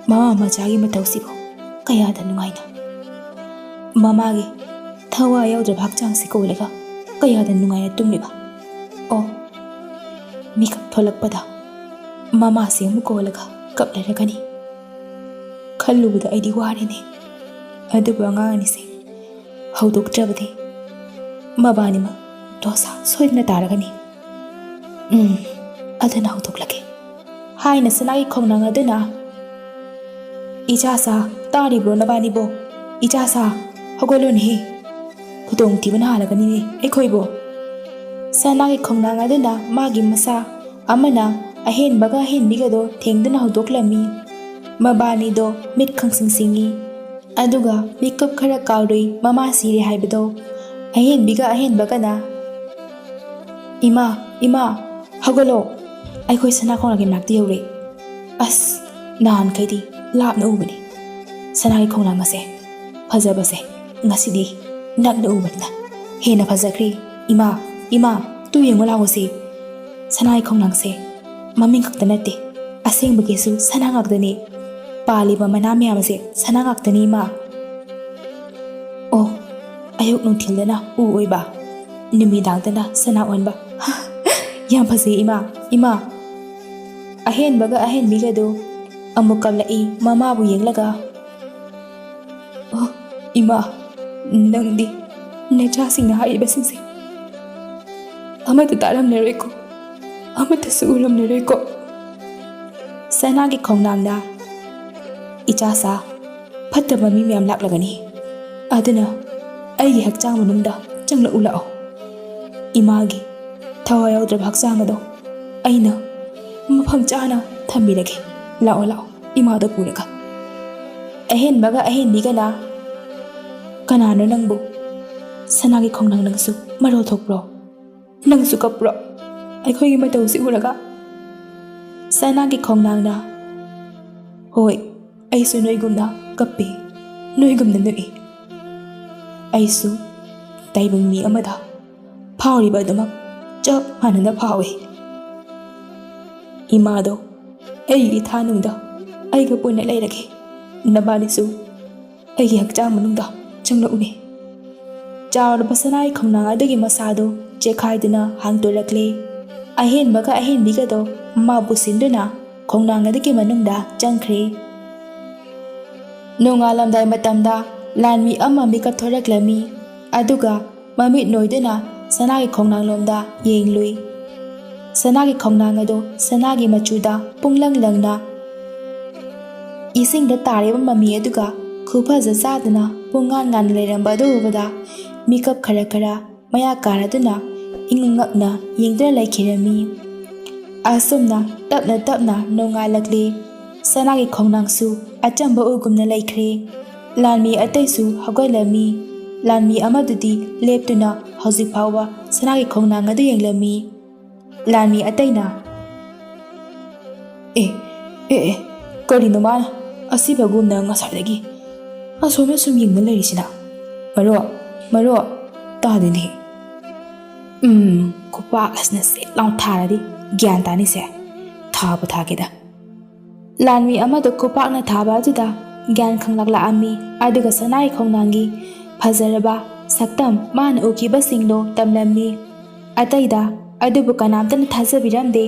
ꯃꯃꯥ ꯃꯆꯥꯒꯤ ꯃꯇꯧꯁꯤꯕꯨ ꯀꯌꯥꯗ ꯅꯨꯡꯉꯥꯏꯅ, ꯃꯃꯥꯒꯤ ꯊꯋꯥꯏ ꯌꯥꯎꯗ꯭ꯔꯕ ꯍꯛꯆꯥꯡꯁꯤ ꯀꯣꯜꯂꯒ ꯀꯌꯥꯗ ꯅꯨꯡꯉꯥꯏꯅ ꯇꯨꯝꯂꯤꯕ꯫ ꯑꯣ, ꯃꯤꯀꯞ ꯊꯣꯛꯂꯛꯄꯗ ꯃꯃꯥꯁꯤ ꯑꯃꯨꯛ ꯀꯣꯜꯂꯒ ꯀꯞꯂꯔꯒꯅꯤ꯫ ꯈꯜꯂꯨꯕꯗ ꯑꯩꯗꯤ ꯋꯥꯔꯦꯅꯦ꯫ ꯑꯗꯨꯕꯨ ꯑꯉꯥꯡ ꯑꯅꯤꯁꯦ ꯍꯧꯗꯣꯛꯇ꯭ꯔꯕꯗꯤ ꯃꯕꯥꯅꯤꯃꯛ ꯗꯣꯁꯥ ꯁꯣꯏꯗꯅ ꯇꯥꯔꯒꯅꯤ꯫ ꯎꯝ, ꯑꯗꯨꯅ ꯍꯧꯗꯣꯛꯂꯒꯦ꯫ ꯍꯥꯏꯅ ꯁꯅꯥꯒꯤ ꯈꯣꯡꯅꯥꯡ ꯑꯗꯨꯅ, "ꯏꯆꯥꯁꯥ, ꯇꯥꯔꯤꯕ꯭ꯔꯣ ꯅꯕꯥꯅꯤꯕꯣ? ꯏꯆꯥꯁꯥ, ꯍꯧꯒꯠꯂꯨꯅꯦꯍꯦ꯫ ꯈꯨꯗꯣꯡꯊꯤꯕꯅ ꯍꯥꯜꯂꯒꯅꯤꯅꯦ ꯑꯩꯈꯣꯏꯕꯨ!" ꯁꯅꯥꯒꯤ ꯈꯣꯡꯅꯥꯡ ꯑꯗꯨꯅ ꯃꯥꯒꯤ ꯃꯆꯥ ꯑꯃꯅ ꯑꯍꯦꯟꯕꯒ ꯑꯍꯦꯟꯕꯤꯒꯗꯣ ꯊꯦꯡꯗꯨꯅ ꯍꯧꯗꯣꯛꯂꯝꯃꯤ꯫ ꯃꯕꯥꯅꯤꯗꯣ ꯃꯤꯠ ꯈꯪꯁꯤꯡ ꯁꯤꯡꯉꯤ꯫ ꯑꯗꯨꯒ ꯃꯤꯀꯨꯞ ꯈꯔ ꯀꯥꯎꯔꯨꯏ ꯃꯃꯥ ꯁꯤꯔꯦ ꯍꯥꯏꯕꯗꯣ꯫ ꯑꯍꯦꯟꯕꯤꯒ ꯑꯍꯦꯟꯕꯒꯅ, "ꯏꯃꯥ, ꯏꯃꯥ, ꯍꯧꯒꯠꯂꯣ꯫ ꯑꯩꯈꯣꯏ ꯁꯅꯥ ꯈꯣꯡꯅꯥꯡꯒꯤ ꯃꯅꯥꯛꯇ ꯌꯧꯔꯦ꯫ ꯑꯁ, ꯅꯍꯥꯟꯈꯩꯗꯤ ꯂꯥꯞꯅ ꯎꯕꯅꯤ ꯁꯅꯥꯒꯤ ꯈꯣꯡꯅꯥꯡ ꯑꯁꯦ꯫ ꯐꯖꯕꯁꯦ ꯉꯁꯤꯗꯤ ꯅꯛꯅ ꯎꯕꯅꯤꯅ ꯍꯦꯟꯅ ꯐꯖꯈ꯭ꯔꯦ꯫ ꯏꯃꯥ, ꯏꯃꯥ, ꯇꯨ ꯌꯦꯡꯉꯨ ꯂꯥꯛꯑꯣꯁꯦ꯫ ꯁꯅꯥꯒꯤ ꯈꯣꯡꯅꯥꯡꯁꯦ ꯃꯃꯤꯡ ꯈꯛꯇ ꯅꯠꯇꯦ, ꯑꯁꯦꯡꯕꯒꯤꯁꯨ ꯁꯅꯥ ꯉꯥꯛꯇꯅꯤ꯫ ꯄꯥꯜꯂꯤꯕ ꯃꯅꯥ ꯃꯌꯥꯝ ꯑꯁꯦ ꯁꯅꯥ ꯉꯥꯛꯇꯅꯤ, ꯏꯃꯥ꯫ ꯑꯣ, ꯑꯌꯨꯛ ꯅꯨꯡꯊꯤꯜꯗꯅ ꯎ ꯑꯣꯏꯕ, ꯅꯨꯃꯤꯗꯥꯡꯗꯅ ꯁꯅꯥ ꯑꯣꯟꯕ꯫ ꯌꯥꯝ ꯐꯖꯩ, ꯏꯃꯥ, ꯏꯃꯥ!" ꯑꯍꯦꯟꯕꯒ ꯑꯍꯦꯟꯕꯤꯒꯗꯨ ꯑꯃꯨꯛ ꯀꯞꯂꯛꯏ ꯃꯃꯥꯕꯨ ꯌꯦꯡꯂꯒ꯫ "ꯑꯣ, ꯏꯃꯥ, ꯅꯪꯗꯤ ꯅꯆꯥꯁꯤꯡꯅ ꯍꯥꯏꯔꯤꯕꯁꯤꯡꯁꯦ ꯑꯃꯠꯇ ꯇꯥꯔꯝꯂꯔꯣꯏꯀꯣ, ꯑꯃꯠꯇꯁꯨ ꯎꯔꯝꯂꯔꯣꯏꯀꯣ?" ꯁꯅꯥꯒꯤ ꯈꯣꯡꯅꯥꯡꯅ, "ꯏꯆꯥꯁꯥ, ꯐꯠꯇꯕ ꯃꯤ ꯃꯌꯥꯝ ꯂꯥꯛꯂꯒꯅꯤ꯫ ꯑꯗꯨꯅ ꯑꯩꯒꯤ ꯍꯛꯆꯥꯡ ꯃꯅꯨꯡꯗ ꯆꯪꯂꯛꯎ ꯂꯥꯛꯑꯣ꯫ ꯏꯃꯥꯒꯤ ꯊꯋꯥꯏ ꯌꯥꯎꯗ꯭ꯔꯕ ꯍꯛꯆꯥꯡ ꯑꯗꯣ ꯑꯩꯅ ꯃꯐꯝ ꯆꯥꯅ ꯊꯝꯕꯤꯔꯒꯦ꯫ ꯂꯥꯛꯑꯣ, ꯂꯥꯛꯑꯣ, ꯏꯃꯥꯗꯣ ꯄꯨꯔꯒ꯫" ꯑꯍꯦꯟꯕꯒ ꯑꯍꯦꯟꯕꯤꯒꯅ, "ꯀꯅꯥꯅꯣ ꯅꯪꯕꯨ? ꯁꯅꯥꯒꯤ ꯈꯣꯡꯅꯥꯡ, ꯅꯪꯁꯨ ꯃꯔꯣꯜ ꯊꯣꯛꯄ꯭ꯔꯣ? ꯅꯪꯁꯨ ꯀꯞꯄ꯭ꯔꯣ ꯑꯩꯈꯣꯏꯒꯤ ꯃꯇꯧꯁꯤ ꯎꯔꯒ?" ꯁꯅꯥꯒꯤ ꯈꯣꯡꯅꯥꯡꯅ, "ꯍꯣꯏ, ꯑꯩꯁꯨ ꯅꯣꯏꯒꯨꯝꯅ ꯀꯞꯄꯤ, ꯅꯣꯏꯒꯨꯝꯅ ꯅꯣꯛꯏ꯫ ꯑꯩꯁꯨ ꯇꯥꯏꯕꯪ ꯃꯤ ꯑꯃꯗ ꯐꯥꯎꯔꯤꯕ ꯑꯗꯨꯃꯛ ꯆꯞ ꯃꯥꯟꯅꯅ ꯐꯥꯎꯏ꯫ ꯏꯃꯥꯗꯣ ꯑꯩꯒꯤ ꯏꯊꯥꯅꯨꯡꯗ ꯑꯩꯒ ꯄꯨꯟꯅ ꯂꯩꯔꯒꯦ꯫ ꯅꯕꯥꯅꯤꯁꯨ ꯑꯩꯒꯤ ꯍꯛꯆꯥꯡ ꯃꯅꯨꯡꯗ ꯆꯪꯂꯛꯎꯅꯦ꯫" ꯆꯥꯎꯔꯕ ꯁꯅꯥꯒꯤ ꯈꯣꯡꯅꯥꯡ ꯑꯗꯨꯒꯤ ꯃꯁꯥꯗꯨ ꯆꯦꯈꯥꯏꯗꯨꯅ ꯍꯥꯡꯗꯣꯔꯛꯂꯦ꯫ ꯑꯍꯦꯟꯕꯒ ꯑꯍꯦꯟꯕꯤꯒꯗꯣ ꯃꯥꯕꯨ ꯁꯤꯟꯗꯨꯅ ꯈꯣꯡꯅꯥꯡ ꯑꯗꯨꯒꯤ ꯃꯅꯨꯡꯗ ꯆꯪꯈ꯭ꯔꯦ꯫ ꯅꯣꯡꯉꯥꯜꯂꯝꯗꯥꯏ ꯃꯇꯝꯗ ꯂꯥꯟꯃꯤ ꯑꯃ ꯃꯤꯀꯞ ꯊꯣꯔꯛꯂꯝꯃꯤ, ꯑꯗꯨꯒ ꯃꯃꯤꯠ ꯅꯣꯏꯗꯨꯅ ꯁꯅꯥꯒꯤ ꯈꯣꯡꯅꯥꯡꯂꯣꯝꯗ ꯌꯦꯡꯂꯨꯏ꯫ ꯁꯅꯥꯒꯤ ꯈꯣꯡꯅꯥꯡ ꯑꯗꯨ ꯁꯅꯥꯒꯤ ꯃꯆꯨꯗ ꯄꯨꯡꯂꯪ ꯂꯪꯅ ꯏꯁꯤꯡꯗ ꯇꯥꯔꯤꯕ ꯃꯃꯤ ꯑꯗꯨꯒ ꯈꯨꯐꯖ ꯆꯥꯗꯅ ꯄꯨꯡꯉꯥꯟ ꯉꯥꯟꯅ ꯂꯩꯔꯝꯕ ꯑꯗꯨ ꯎꯕꯗ ꯃꯤꯀꯞ ꯈꯔ ꯈꯔ ꯃꯌꯥ ꯀꯥꯔꯗꯨꯅ ꯏꯉꯛ ꯉꯛꯅ ꯌꯦꯡꯗꯨꯅ ꯂꯩꯈꯤꯔꯝꯃꯤ꯫ ꯑꯁꯨꯝꯅ ꯇꯞꯅ ꯇꯞꯅ ꯅꯣꯡꯉꯥꯜꯂꯛꯂꯤ꯫ ꯁꯅꯥꯒꯤ ꯈꯣꯡꯅꯥꯡꯁꯨ ꯑꯆꯝꯕ ꯎꯒꯨꯝꯅ ꯂꯩꯈ꯭ꯔꯦ꯫ ꯂꯥꯟꯃꯤ ꯑꯇꯩꯁꯨ ꯍꯧꯒꯠꯂꯝꯃꯤ꯫ ꯂꯥꯟꯃꯤ ꯑꯃꯗꯨꯗꯤ ꯂꯦꯞꯇꯨꯅ ꯍꯧꯖꯤꯛ ꯐꯥꯎꯕ ꯁꯅꯥꯒꯤ ꯈꯣꯡꯅꯥꯡ ꯑꯗꯨ ꯌꯦꯡꯂꯝꯃꯤ꯫ ꯂꯥꯟꯃꯤ ꯑꯇꯩꯅ, "ꯑꯦ, ꯑꯦ, ꯑꯦ, ꯀꯔꯤꯅꯣ ꯃꯥꯅ ꯑꯁꯤꯕꯒꯨꯝꯅ ꯉꯁꯥꯏꯗꯒꯤ ꯑꯁꯣꯝꯅ ꯁꯨꯝ ꯌꯦꯡꯗꯨꯅ ꯂꯩꯔꯤꯁꯤꯅ? ꯃꯔꯣ, ꯃꯔꯣ, ꯇꯥꯗꯦꯅꯦ꯫ ꯎꯝ, ꯈꯨꯄꯥꯛ ꯑꯁꯤꯅ ꯁꯦꯠ ꯂꯥꯎ ꯊꯥꯔꯗꯤ ꯒ꯭ꯌꯥꯟ ꯇꯥꯅꯤꯁꯦ꯫ ꯊꯥꯕꯨ ꯊꯥꯒꯦꯗ꯫" ꯂꯥꯟꯃꯤ ꯑꯃꯗꯨ ꯈꯨꯄꯥꯛꯅ ꯊꯥꯕ ꯑꯗꯨꯗ ꯒ꯭ꯌꯥꯟ ꯈꯪꯂꯛꯂꯛꯑꯝꯃꯤ, ꯑꯗꯨꯒ ꯁꯅꯥꯒꯤ ꯈꯣꯡꯅꯥꯡꯒꯤ ꯐꯖꯔꯕ ꯁꯛꯇꯝ ꯃꯥꯅ ꯎꯈꯤꯕꯁꯤꯡꯗꯣ ꯇꯝꯂꯝꯃꯤ꯫ ꯑꯇꯩꯗ ꯑꯗꯨꯕꯨ ꯀꯅꯥꯝꯇꯅ ꯊꯥꯖꯕꯤꯔꯝꯗꯦ꯫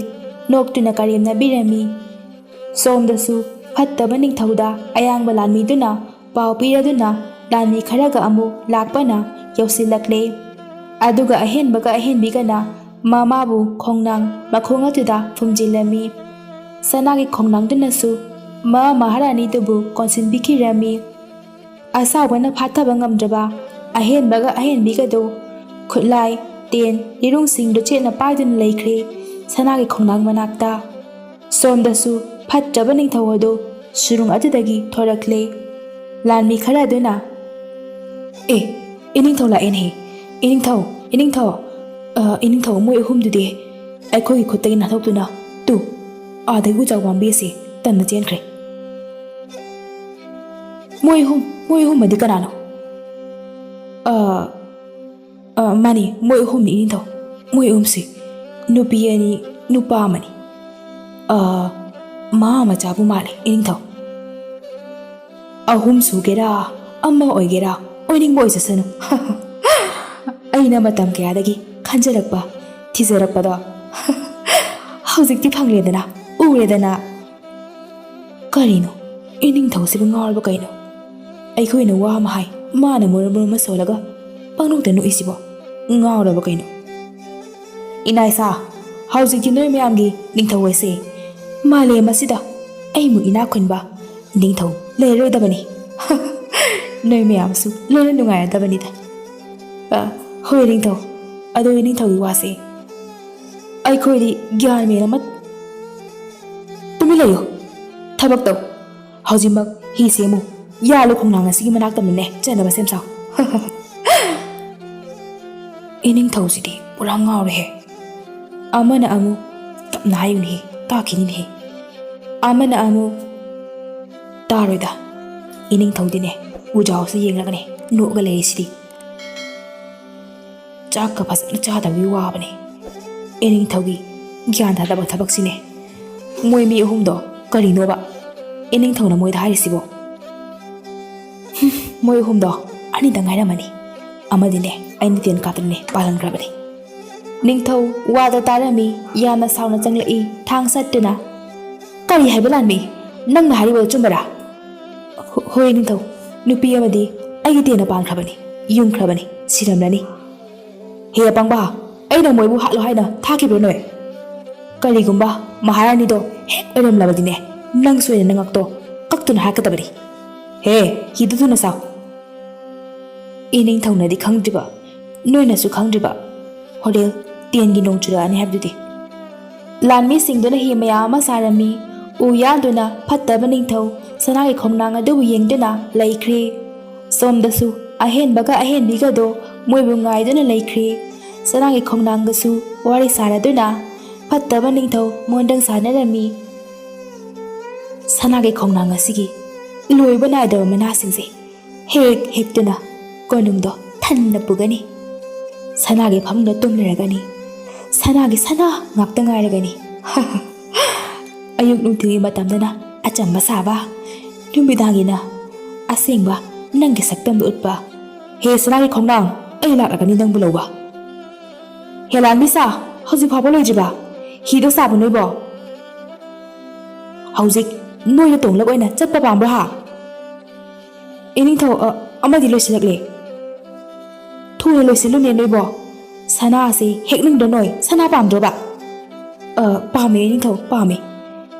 ꯅꯣꯛꯇꯨꯅ ꯀꯔꯦꯝꯅꯕꯤꯔꯝꯃꯤ꯫ ꯁꯣꯝꯗꯁꯨ ꯐꯠꯇꯕ ꯅꯤꯡꯊꯧꯗ ꯑꯌꯥꯡꯕ ꯂꯥꯟꯃꯤꯗꯨꯅ ꯄꯥꯎ ꯄꯤꯔꯗꯨꯅ ꯂꯥꯟꯃꯤ ꯈꯔꯒ ꯑꯃꯨꯛ ꯂꯥꯛꯄꯅ ꯌꯧꯁꯤꯜꯂꯛꯂꯦ꯫ ꯑꯗꯨꯒ ꯑꯍꯦꯟꯕꯒ ꯑꯍꯦꯟꯕꯤꯒꯅ ꯃꯃꯥꯕꯨ ꯈꯣꯡꯅꯥꯡ ꯃꯈꯣꯡ ꯑꯗꯨꯗ ꯐꯨꯝꯖꯤꯜꯂꯝꯃꯤ꯫ ꯁꯅꯥꯒꯤ ꯈꯣꯡꯅꯥꯡꯗꯨꯅꯁꯨ ꯃ ꯃꯍꯥꯔꯥꯅꯤꯗꯨꯕꯨ ꯀꯣꯟꯁꯤꯟꯕꯤꯈꯤꯔꯝꯃꯤ꯫ ꯑꯁꯥꯎꯕꯅ ꯐꯥꯊꯕ ꯉꯝꯗ꯭ꯔꯕ ꯑꯍꯦꯟꯕꯒ ꯑꯍꯦꯟꯕꯤꯒꯗꯣ ꯈꯨꯠꯂꯥꯏ, ꯇꯦꯟ, ꯂꯤꯔꯨꯡꯁꯤꯡꯗꯣ ꯆꯦꯠꯅ ꯄꯥꯏꯗꯨꯅ ꯂꯩꯈ꯭ꯔꯦ ꯁꯅꯥꯒꯤ ꯈꯣꯡꯅꯥꯡ ꯃꯅꯥꯛꯇ꯫ ꯁꯣꯝꯗꯁꯨ ꯐꯠꯇ꯭ꯔꯕ ꯅꯤꯡꯊꯧ ꯑꯗꯨ ꯁꯨꯔꯨꯡ ꯑꯗꯨꯗꯒꯤ ꯊꯣꯔꯛꯂꯦ꯫ ꯂꯥꯟꯃꯤ ꯈꯔ ꯑꯗꯨꯅ, "ꯑꯦ, ꯏꯅꯤꯡꯊꯧ ꯂꯥꯛꯑꯦꯅꯦ꯫ ꯏꯅꯤꯡꯊꯧ, ꯏꯅꯤꯡꯊꯧ, ꯑ, ꯏꯅꯤꯡꯊꯧ, ꯃꯣꯏ ꯑꯍꯨꯝꯗꯨꯗꯤ ꯑꯩꯈꯣꯏꯒꯤ ꯈꯨꯠꯇꯒꯤ ꯅꯥꯟꯊꯣꯛꯇꯨꯅ, ꯇꯨ, ꯑꯥꯗꯒꯤ ꯎꯖꯥꯎ ꯄꯥꯝꯕꯤ ꯑꯁꯤ ꯇꯝꯅ ꯆꯦꯟꯈ꯭ꯔꯦ꯫" "ꯃꯣꯏ ꯑꯍꯨꯝ, ꯃꯣꯏ ꯑꯍꯨꯝ ꯑꯗꯤ ꯀꯅꯥꯅꯣ?" "ꯑ, ꯑ, ꯃꯥꯅꯤ, ꯃꯣꯏ ꯑꯍꯨꯝꯅꯤ, ꯏꯅꯤꯡꯊꯧ꯫ ꯃꯣꯏ ꯑꯍꯨꯝꯁꯤ ꯅꯨꯄꯤ ꯑꯅꯤ, ꯅꯨꯄꯥ ꯑꯃꯅꯤ꯫ ꯑ, ꯃꯥ ꯃꯆꯥꯕꯨ ꯃꯥꯜꯂꯦ, ꯏꯅꯤꯡꯊꯧ꯫ ꯑꯍꯨꯝ ꯁꯨꯒꯦꯔꯥ, ꯑꯃ ꯑꯣꯏꯒꯦꯔꯥ, ꯑꯣꯏꯅꯤꯡꯕ ꯑꯣꯏꯖꯁꯅꯨ꯫ ꯑꯩꯅ ꯃꯇꯝ ꯀꯌꯥꯗꯒꯤ ꯈꯟꯖꯔꯛꯄ, ꯊꯤꯖꯔꯛꯄꯗꯣ ꯍꯧꯖꯤꯛꯇꯤ ꯐꯪꯂꯦꯗꯅ, ꯎꯔꯦꯗꯅ꯫" "ꯀꯔꯤꯅꯣ? ꯏꯅꯤꯡꯊꯧꯁꯤꯕꯨ ꯉꯥꯎꯔꯕ ꯀꯩꯅꯣ? ꯑꯩꯈꯣꯏꯅ ꯋꯥ ꯑꯃ ꯍꯥꯏ, ꯃꯥꯅ ꯃꯔꯣꯟ ꯃꯔꯣꯟ ꯑꯃ ꯁꯣꯜꯂꯒ ꯄꯪꯅꯣꯛꯇ ꯅꯣꯛꯏꯁꯤꯕꯣ? ꯉꯥꯎꯔꯕ ꯀꯩꯅꯣ?" "ꯏꯅꯥꯏꯁꯥ, ꯍꯧꯖꯤꯛꯇꯤ ꯅꯣꯏ ꯃꯌꯥꯝꯒꯤ ꯅꯤꯡꯊꯧ ꯑꯣꯏꯁꯦ꯫ ꯃꯥꯂꯦꯝ ꯑꯁꯤꯗ ꯑꯩꯃꯨꯛ ꯏꯅꯥꯛ ꯈꯨꯟꯕ ꯅꯤꯡꯊꯧ ꯂꯩꯔꯔꯣꯏꯗꯕꯅꯤ꯫ ꯅꯣꯏ ꯃꯌꯥꯝꯁꯨ ꯂꯣꯏꯅ ꯅꯨꯡꯉꯥꯏꯔꯗꯕꯅꯤꯗ꯫ ꯑ, ꯍꯣꯏ ꯅꯤꯡꯊꯧ, ꯑꯗꯣ ꯅꯤꯡꯊꯧꯒꯤ ꯋꯥꯁꯦ ꯑꯩꯈꯣꯏꯗꯤ ꯒ꯭ꯌꯥꯟ ꯃꯦꯟ ꯑꯃ꯫ ꯇꯨꯃꯤꯟ ꯂꯩꯌꯨ꯫ ꯊꯕꯛ ꯇꯧ꯫ ꯍꯧꯖꯤꯛꯃꯛ ꯍꯤ ꯁꯦꯝꯃꯨ꯫ ꯌꯥꯜꯂꯨ ꯈꯣꯡꯅꯥꯡ ꯑꯁꯤꯒꯤ ꯃꯅꯥꯛꯇ ꯑꯃꯅꯦ ꯆꯠꯅꯕ ꯁꯦꯝ ꯁꯥꯎ꯫ ꯏꯅꯤꯡꯊꯧꯁꯤꯗꯤ ꯄꯨꯔꯥ ꯉꯥꯎꯔꯦꯍꯦ꯫ ꯑꯃꯅ ꯑꯃꯨꯛ ꯇꯞꯅ ꯍꯥꯏꯌꯨꯅꯦꯍꯦ, ꯇꯥꯈꯤꯅꯤꯅꯦꯍꯦ꯫ ꯑꯃꯅ ꯑꯃꯨꯛ ꯇꯥꯔꯣꯏꯗ꯫ ꯏꯅꯤꯡꯊꯧꯗꯤꯅꯦ ꯎꯖꯥꯎꯁꯤ ꯌꯦꯡꯂꯒꯅꯦ ꯅꯣꯛꯑꯒ ꯂꯩꯔꯤꯁꯤꯗꯤ꯫ ꯆꯥꯛꯀ ꯐꯖꯅ ꯆꯥꯗꯕꯒꯤ ꯋꯥꯕꯅꯦ꯫ ꯏꯅꯤꯡꯊꯧꯒꯤ ꯒ꯭ꯌꯥꯟ ꯇꯥꯗꯕ ꯊꯕꯛꯁꯤꯅꯦ꯫ ꯃꯣꯏ ꯃꯤ ꯑꯍꯨꯝꯗꯣ ꯀꯔꯤꯅꯣꯕ? ꯏꯅꯤꯡꯊꯧꯅ ꯃꯣꯏꯗ ꯍꯥꯏꯔꯤꯁꯤꯕꯣ? ꯍꯨꯝ, ꯃꯣꯏ ꯑꯍꯨꯝꯗꯣ ꯑꯅꯤꯗ ꯉꯥꯏꯔꯝꯃꯅꯤ꯫ ꯑꯃꯗꯤꯅꯦ ꯑꯩꯅ ꯇꯦꯟ ꯀꯥꯞꯇꯅꯅꯦ ꯄꯥꯜꯍꯟꯈ꯭ꯔꯕꯅꯤ꯫ ꯅꯤꯡꯊꯧ ꯋꯥꯗ ꯇꯥꯔꯝꯃꯤ ꯌꯥꯝꯅ ꯁꯥꯎꯅ ꯆꯪꯂꯛꯏ ꯊꯥꯡ ꯁꯠꯇꯨꯅ꯫ ꯀꯔꯤ ꯍꯥꯏꯕ ꯂꯥꯟꯃꯤ? ꯅꯪꯅ ꯍꯥꯏꯔꯤꯕꯗꯨ ꯑꯆꯨꯝꯕꯔꯥ? ꯍꯣ-, ꯍꯣꯏ ꯅꯤꯡꯊꯧ, ꯅꯨꯄꯤ ꯑꯃꯗꯤ ꯑꯩꯒꯤ ꯇꯦꯟꯅ ꯄꯥꯟꯈ꯭ꯔꯕꯅꯤ, ꯌꯨꯝꯈ꯭ꯔꯕꯅꯤ, ꯁꯤꯔꯝꯂꯅꯤ꯫ ꯍꯦ ꯑꯄꯪꯕ, ꯑꯩꯅ ꯃꯣꯏꯕꯨ ꯍꯥꯠꯂꯣ ꯍꯥꯏꯅ ꯊꯥꯈꯤꯕ꯭ꯔꯥ ꯅꯣꯏ? ꯀꯔꯤꯒꯨꯝꯕ ꯃꯍꯥꯔꯥꯅꯤꯗꯣ ꯍꯦꯛ ꯑꯣꯏꯔꯝꯂꯕꯗꯤꯅꯦ, ꯅꯪ ꯁꯣꯏꯗꯅ ꯅꯉꯛꯇꯣ ꯀꯛꯇꯨꯅ ꯍꯥꯠꯀꯗꯕꯅꯤ꯫ ꯍꯦ, ꯍꯤꯗꯨ ꯊꯨꯅ ꯁꯥꯎ꯫ ꯏꯅꯤꯡꯊꯧꯅꯗꯤ ꯈꯪꯗ꯭ꯔꯤꯕ, ꯅꯣꯏꯅꯁꯨ ꯈꯪꯗ꯭ꯔꯤꯕ, ꯍꯣꯔꯦꯟ ꯇꯦꯟꯒꯤ ꯅꯣꯡ ꯆꯨꯔꯛꯑꯅꯤ ꯍꯥꯏꯕꯗꯨꯗꯤ꯫ ꯂꯥꯟꯃꯤꯁꯤꯡꯗꯨꯅ ꯍꯤ ꯃꯌꯥꯝ ꯑꯃ ꯁꯥꯔꯝꯃꯤ꯫ ꯎ ꯌꯥꯟꯗꯨꯅ ꯐꯠꯇꯕ ꯅꯤꯡꯊꯧ ꯁꯅꯥꯒꯤ ꯈꯣꯡꯅꯥꯡ ꯑꯗꯨꯕꯨ ꯌꯦꯡꯗꯨꯅ ꯂꯩꯈ꯭ꯔꯤ꯫ ꯁꯣꯝꯗꯁꯨ ꯑꯍꯦꯟꯕꯒ ꯑꯍꯦꯟꯕꯤꯒꯗꯣ ꯃꯣꯏꯕꯨ ꯉꯥꯏꯗꯨꯅ ꯂꯩꯈ꯭ꯔꯤ꯫ ꯁꯅꯥꯒꯤ ꯈꯣꯡꯅꯥꯡꯒꯁꯨ ꯋꯥꯔꯤ ꯁꯥꯅꯗꯨꯅ ꯐꯠꯇꯕ ꯅꯤꯡꯊꯧ ꯃꯣꯟꯗ꯭ꯔꯪ ꯁꯥꯟꯅꯔꯝꯃꯤ꯫ ꯁꯅꯥꯒꯤ ꯈꯣꯡꯅꯥꯡ ꯑꯁꯤꯒꯤ ꯂꯣꯏꯕ ꯅꯥꯏꯗꯕ ꯃꯅꯥꯁꯤꯡꯁꯦ ꯍꯦꯛ ꯍꯦꯛꯇꯨꯅ ꯀꯣꯅꯨꯡꯗꯣ ꯊꯟꯅ ꯄꯨꯒꯅꯤ꯫ ꯁꯅꯥꯒꯤ ꯐꯃꯨꯡꯗ ꯇꯨꯝꯂꯔꯒꯅꯤ꯫ ꯁꯅꯥꯒꯤ ꯁꯅꯥ ꯉꯥꯛꯇ ꯉꯥꯏꯔꯒꯅꯤ꯫ ꯑꯌꯨꯛ ꯅꯨꯡꯊꯤꯜꯒꯤ ꯃꯇꯝꯗꯅ ꯑꯆꯝꯕ ꯁꯥꯕ, ꯅꯨꯃꯤꯗꯥꯡꯒꯤꯅ ꯑꯁꯦꯡꯕ ꯅꯪꯒꯤ ꯁꯛꯇꯝꯗꯨ ꯎꯠꯄ꯫ ꯍꯦ ꯁꯅꯥꯒꯤ ꯈꯣꯡꯅꯥꯡ, ꯑꯩ ꯂꯥꯛꯂꯒꯅꯤ ꯅꯪꯕꯨ ꯂꯧꯕ꯫ ꯍꯦ ꯂꯥꯟꯃꯤꯁꯥ, ꯍꯧꯖꯤꯛ ꯐꯥꯎꯕ ꯂꯣꯏꯗ꯭ꯔꯤꯕ? ꯍꯤꯗꯣ ꯁꯥꯕ ꯅꯣꯏꯕꯣ? ꯍꯧꯖꯤꯛ ꯅꯣꯏꯅ ꯇꯣꯡꯂꯞ ꯑꯣꯏꯅ ꯆꯠꯄ ꯄꯥꯝꯕ꯭ꯔꯣ ꯍꯥ? ꯏꯅꯤꯡꯊꯧ, ꯑ, ꯑꯃꯗꯤ ꯂꯣꯏꯁꯤꯜꯂꯛꯂꯦ꯫ ꯊꯨꯅ ꯂꯣꯏꯁꯤꯜꯂꯨꯅꯦ ꯅꯣꯏꯕꯣ꯫ ꯁꯅꯥꯁꯤ ꯍꯦꯛꯅꯤꯡꯗ꯭ꯔꯣ ꯅꯣꯏ? ꯁꯅꯥ ꯄꯥꯝꯗ꯭ꯔꯣꯕ? "ꯑ, ꯄꯥꯝꯃꯦ ꯏꯅꯤꯡꯊꯧ, ꯄꯥꯝꯃꯦ꯫